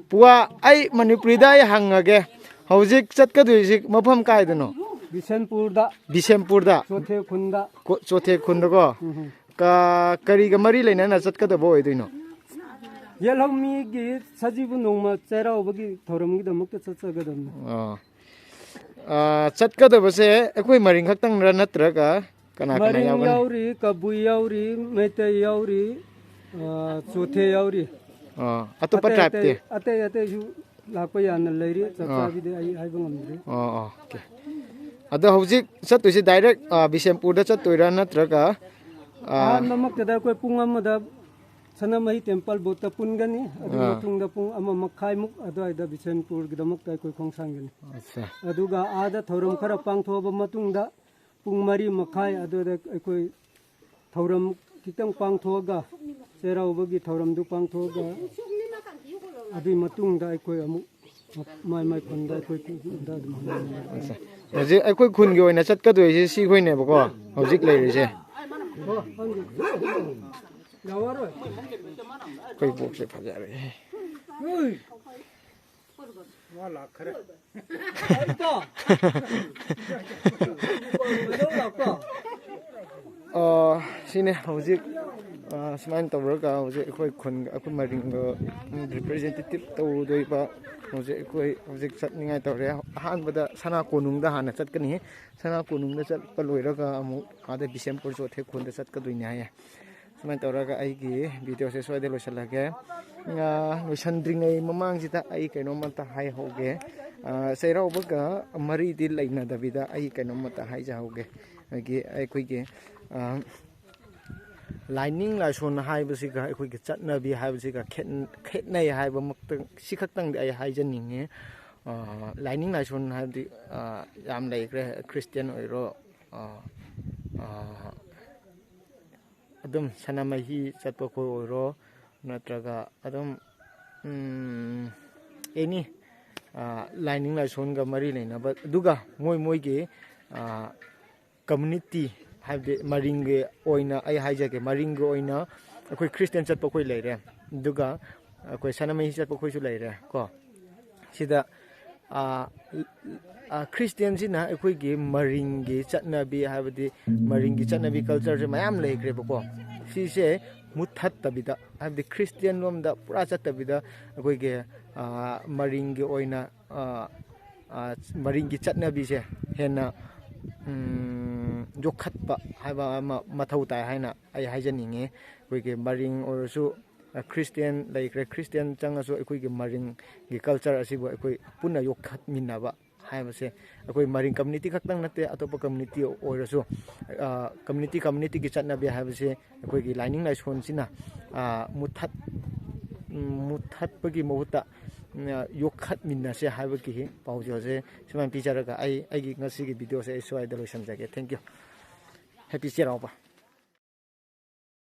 ꯄꯨꯋꯥ, ꯑꯩ ꯃꯅꯤꯄꯨꯔꯤꯗ ꯑꯩ ꯍꯪꯉꯒꯦ꯫ ꯍꯧꯖꯤꯛ ꯆꯠꯀꯗꯣꯏꯁꯤ ꯃꯐꯝ ꯀꯥꯏꯗꯅꯣ? ꯕꯤꯁꯦꯟꯄꯨꯔꯗ, ꯕꯤꯁꯦꯝꯄꯨꯔꯗ, ꯆꯣꯊꯦ ꯈꯨꯟꯗ꯫ ꯀꯣ- ꯆꯣꯊꯦ ꯈꯨꯟꯗꯀꯣ꯫ ꯎꯝ꯫ ꯀ- ꯀꯔꯤꯒ ꯃꯔꯤ ꯂꯩꯅꯅ ꯆꯠꯀꯗꯕ ꯑꯣꯏꯗꯣꯏꯅꯣ? ꯌꯦꯜꯍꯧꯃꯤꯒꯤ ꯁꯖꯤꯕꯨ ꯅꯣꯡꯃ ꯆꯩꯔꯥꯎꯕꯒꯤ ꯊꯧꯔꯝꯒꯤꯗꯃꯛꯇ ꯆꯠꯆꯒꯗꯕꯅꯤ꯫ ꯑꯥ꯫ ꯑꯥ, ꯆꯠꯀꯗꯕꯁꯦ ꯑꯩꯈꯣꯏ ꯃꯔꯤꯡ ꯈꯛꯇꯪꯔ, ꯅꯠꯇ꯭ꯔꯒ ꯀꯅꯥ ꯀꯅꯥ ꯃꯔꯤꯡ ꯌꯥꯎꯒꯅꯤ? ꯌꯥꯎꯔꯤ, ꯀꯕꯨꯏ ꯌꯥꯎꯔꯤ, ꯃꯩꯇꯩ ꯌꯥꯎꯔꯤ, ꯑ, ꯆꯣꯊꯦ ꯌꯥꯎꯔꯤ꯫ ꯑꯥ, ꯑꯇꯣꯞꯄ ꯑꯇꯩ ꯇ꯭ꯔꯥꯏꯞꯇꯤ? ꯑꯇꯩ, ꯑꯇꯩ ꯑꯇꯩꯁꯨ ꯂꯥꯛꯄ ꯌꯥꯅ ꯂꯩꯔꯤ꯫ ꯆꯞ ꯑꯥ꯫ ꯆꯥꯕꯤꯗꯤ ꯑꯩ ꯍꯥꯏꯕ ꯉꯝꯗ꯭ꯔꯤ꯫ ꯑꯣ, ꯑꯣ, ꯑꯣꯀꯦ꯫ ꯑꯗꯣ ꯍꯧꯖꯤꯛ ꯆꯠꯇꯣꯏꯁꯦ ꯗꯥꯏꯔꯦꯛ, ꯑꯥ, ꯕꯤꯁꯦꯝꯄꯨꯔꯗ ꯆꯠꯇꯣꯏꯔꯥ, ꯅꯠꯇ꯭ꯔꯒ? ꯑꯥ, ꯑꯍꯥꯟꯕꯃꯛꯇꯗ ꯑꯩꯈꯣꯏ ꯄꯨꯡ ꯑꯃꯗ ꯁꯅꯥꯃꯍꯤ ꯇꯦꯝꯄꯜ ꯕꯣꯠꯇ ꯄꯨꯟꯒꯅꯤ꯫ ꯑꯗꯨꯒꯤ ꯑꯥ꯫ ꯃꯇꯨꯡꯗ ꯄꯨꯡ ꯑꯃ ꯃꯈꯥꯏꯃꯨꯛ ꯑꯗꯨꯋꯥꯏꯗ ꯕꯤꯁꯦꯟꯄꯨꯔꯒꯤꯗꯃꯛꯇ ꯑꯩꯈꯣꯏ ꯈꯣꯡꯁꯥꯟꯒꯅꯤ꯫ ꯑꯠꯆꯥ꯫ ꯑꯗꯨꯒ ꯑꯥꯗ ꯊꯧꯔꯝ ꯈꯔ ꯄꯥꯡꯊꯣꯛꯑꯕ ꯃꯇꯨꯡꯗ ꯄꯨꯡ ꯃꯔꯤ ꯃꯈꯥꯏ ꯑꯗꯨꯗ ꯑꯩꯈꯣꯏ ꯊꯧꯔꯝ ꯈꯤꯇꯪ ꯄꯥꯡꯊꯣꯛꯑꯒ, ꯆꯩꯔꯥꯎꯕꯒꯤ ꯊꯧꯔꯝꯗꯨ ꯄꯥꯡꯊꯣꯛꯑꯒ, ꯑꯗꯨꯒꯤ ꯃꯇꯨꯡꯗ ꯑꯩꯈꯣꯏ ꯑꯃꯨꯛ ꯃꯥꯏ ꯃꯥꯏ ꯈꯨꯟꯗ ꯑꯩꯈꯣꯏ ꯈꯨꯟꯗ ꯑꯗꯨꯝ ꯍꯟꯅ ꯑꯠꯆꯥ꯫ ꯍꯧꯖꯤꯛ ꯑꯩꯈꯣꯏ ꯈꯨꯟꯒꯤ ꯑꯣꯏꯅ ꯆꯠꯀꯗꯣꯏꯁꯦ ꯁꯤꯈꯣꯏꯅꯦꯕꯀꯣ, ꯍꯧꯖꯤꯛ ꯂꯩꯔꯤꯁꯦ꯫ ꯌꯥꯔꯣꯏ꯫ ꯑꯩꯈꯣꯏ ꯕꯣꯛꯁꯦ ꯐꯖꯔꯦ꯫ ꯃꯥ ꯂꯥꯛꯈ꯭ꯔꯦ꯫ ꯏꯇꯥꯎ꯫ ꯀꯩꯗꯧ ꯂꯥꯛꯄ? ꯑꯥ, ꯁꯤꯅꯦ ꯍꯧꯖꯤꯛ, ꯑꯥ, ꯁꯨꯃꯥꯏꯅ ꯇꯧꯔꯒ ꯍꯧꯖꯤꯛ ꯑꯩꯈꯣꯏ ꯈꯨꯟ, ꯑꯩꯈꯣꯏ ꯃꯔꯤꯡꯗꯣ representative ꯇꯧꯗꯣꯏꯕ꯫ ꯍꯧꯖꯤꯛ ꯑꯩꯈꯣꯏ ꯍꯧꯖꯤꯛ ꯆꯠꯅꯤꯡꯉꯥꯏ ꯇꯧꯔꯦ꯫ ꯑꯍꯥꯟꯕꯗ ꯁꯅꯥ ꯀꯣꯅꯨꯡꯗ ꯍꯥꯟꯅ ꯆꯠꯀꯅꯤ꯫ ꯁꯅꯥ ꯀꯣꯅꯨꯡꯗ ꯆꯠꯄ ꯂꯣꯏꯔꯒ ꯑꯃꯨꯛ ꯑꯥꯗ ꯕꯤꯁꯦꯝꯄꯨꯔ ꯆꯣꯊꯦ ꯈꯨꯟꯗ ꯆꯠꯀꯗꯣꯏꯅꯦ ꯍꯥꯏꯌꯦ꯫ ꯁꯨꯃꯥꯏꯅ ꯇꯧꯔꯒ ꯑꯩꯒꯤ videoꯁꯦ ꯁ꯭ꯋꯥꯏꯗ ꯂꯣꯏꯁꯤꯜꯂꯒꯦ꯫ ꯑꯥ, ꯂꯣꯏꯁꯤꯟꯗ꯭ꯔꯤꯉꯩ ꯃꯃꯥꯡꯁꯤꯗ ꯑꯩ ꯀꯩꯅꯣꯝꯃꯇ ꯍꯥꯏꯍꯧꯒꯦ꯫ ꯑꯥ, ꯆꯩꯔꯥꯎꯕꯒ ꯃꯔꯤꯗꯤ ꯂꯩꯅꯗꯕꯤꯗ ꯑꯩ ꯀꯩꯅꯣꯝꯃꯇ ꯍꯥꯏꯖꯍꯧꯒꯦ꯫ ꯑꯩꯒꯤ, ꯑꯩꯈꯣꯏꯒꯤ, ꯑꯥ, ꯂꯥꯏꯅꯤꯡ ꯂꯥꯏꯁꯣꯟ ꯍꯥꯏꯕꯁꯤꯒ ꯑꯩꯈꯣꯏꯒꯤ ꯆꯠꯅꯕꯤ ꯍꯥꯏꯕꯁꯤꯒ ꯈꯦꯠ-, ꯈꯦꯠꯅꯩ ꯍꯥꯏꯕꯃꯛꯇ, ꯁꯤꯈꯛꯇꯪꯗꯤ ꯑꯩ ꯍꯥꯏꯖꯅꯤꯡꯉꯤ꯫ ꯑꯥ, ꯂꯥꯏꯅꯤꯡ ꯂꯥꯏꯁꯣꯟ ꯍꯥꯏꯕꯗꯤ, ꯑꯥ, ꯌꯥꯝ ꯂꯩꯈ꯭ꯔꯦ꯫ ꯈ꯭ꯔꯤꯁꯇꯤꯌꯥꯟ ꯑꯣꯏꯔꯣ, ꯑꯥ, ꯑꯥ, ꯑꯗꯨꯝ ꯁꯅꯥꯃꯍꯤ ꯆꯠꯄ ꯈꯣꯏ ꯑꯣꯏꯔꯣ, ꯅꯠꯇ꯭ꯔꯒ ꯑꯗꯨꯝ, ꯎꯝ, any, ꯑꯥ, ꯂꯥꯏꯅꯤꯡ ꯂꯥꯏꯁꯣꯟꯒ ꯃꯔꯤ ꯂꯩꯅꯕ, ꯑꯗꯨꯒ ꯃꯣꯏ ꯃꯣꯏꯒꯤ, ꯑꯥ, community, ꯍꯥꯏꯕꯗꯤ ꯃꯔꯤꯡꯒꯤ ꯑꯣꯏꯅ ꯑꯩ ꯍꯥꯏꯖꯒꯦ, ꯃꯔꯤꯡꯒꯤ ꯑꯣꯏꯅ ꯑꯩꯈꯣꯏ ꯈ꯭ꯔꯤꯁꯇꯤꯌꯥꯟ ꯆꯠꯄ ꯈꯣꯏ ꯂꯩꯔꯦ, ꯑꯗꯨꯒ ꯑꯩꯈꯣꯏ ꯁꯅꯥꯃꯍꯤ ꯆꯠꯄ ꯈꯣꯏꯁꯨ ꯂꯩꯔꯦ ꯀꯣ꯫ ꯁꯤꯗ ꯑꯥ, ꯑꯥ, ꯈ꯭ꯔꯤꯁꯇꯤꯌꯥꯟꯁꯤꯅ ꯑꯩꯈꯣꯏꯒꯤ ꯃꯔꯤꯡꯒꯤ ꯆꯠꯅꯕꯤ, ꯍꯥꯏꯕꯗꯤ ꯃꯔꯤꯡꯒꯤ ꯆꯠꯅꯕꯤ, ꯀꯜꯆꯔꯁꯦ ꯃꯌꯥꯝ ꯂꯩꯈ꯭ꯔꯦꯕꯀꯣ꯫ ꯁꯤꯁꯦ ꯃꯨꯠꯊꯠꯇꯕꯤꯗ, ꯍꯥꯏꯕꯗꯤ ꯈ꯭ꯔꯤꯁꯇꯤꯌꯥꯟ ꯂꯣꯝꯗ ꯄꯨꯔꯥ ꯆꯠꯇꯕꯤꯗ, ꯑꯩꯈꯣꯏꯒꯤ, ꯑꯥ, ꯃꯔꯤꯡꯒꯤ ꯑꯣꯏꯅ, ꯑꯥ, ꯑꯥ, ꯃꯔꯤꯡꯒꯤ ꯆꯠꯅꯕꯤꯁꯦ ꯍꯦꯟꯅ, ꯎꯝ, ꯌꯣꯛꯈꯠꯄ ꯍꯥꯏꯕ ꯑꯃ ꯃꯊꯧ ꯇꯥꯏ ꯍꯥꯏꯅ ꯑꯩ ꯍꯥꯏꯖꯅꯤꯡꯉꯤ꯫ ꯑꯩꯈꯣꯏꯒꯤ ꯃꯔꯤꯡ ꯑꯣꯏꯔꯁꯨ, ꯑ, ꯈ꯭ꯔꯤꯁꯇꯤꯌꯥꯟ ꯂꯩꯈ꯭ꯔꯦ, ꯈ꯭ꯔꯤꯁꯇꯤꯌꯥꯟ ꯆꯪꯉꯁꯨ ꯑꯩꯈꯣꯏꯒꯤ ꯃꯔꯤꯡꯒꯤ ꯀꯜꯆꯔ ꯑꯁꯤꯕꯨ ꯑꯩꯈꯣꯏ ꯄꯨꯟꯅ ꯌꯣꯛꯈꯠꯃꯤꯟꯅꯕ ꯍꯥꯏꯕꯁꯦ ꯑꯩꯈꯣꯏ ꯃꯔꯤꯡ ꯀꯝꯃ꯭ꯌꯨꯅꯤꯇꯤ ꯈꯛꯇꯪ ꯅꯠꯇꯦ, ꯑꯇꯣꯞꯄ ꯀꯝꯃ꯭ꯌꯨꯅꯤꯇꯤ ꯑꯣꯏꯔꯁꯨ, ꯑ, ꯀꯝꯃ꯭ꯌꯨꯅꯤꯇꯤ, ꯀꯝꯃ꯭ꯌꯨꯅꯤꯇꯤꯒꯤ ꯆꯠꯅꯕꯤ ꯍꯥꯏꯕꯁꯦ ꯑꯩꯈꯣꯏꯒꯤ ꯂꯥꯏꯅꯤꯡ ꯂꯥꯏꯁꯣꯟꯁꯤꯅ, ꯑ, ꯃꯨꯠꯊꯠ-, ꯎꯝ, ꯃꯨꯠꯊꯠꯄꯒꯤ ꯃꯍꯨꯠꯇ, ꯎꯝ, ꯌꯣꯛꯈꯠꯃꯤꯟꯅꯁꯦ ꯍꯥꯏꯕꯒꯤ ꯄꯥꯎꯖꯦꯜꯁꯦ ꯁꯨꯃꯥꯏꯅ ꯄꯤꯖꯔꯒ ꯑꯩ ꯑꯩꯒꯤ ꯉꯁꯤꯒꯤ ꯚꯤꯗꯤꯑꯣꯁꯦ ꯑꯩ ꯁ꯭ꯋꯥꯏꯗ ꯂꯣꯏꯁꯤꯟꯖꯒꯦ꯫ Thank you꯫ Happy Cheiraoba.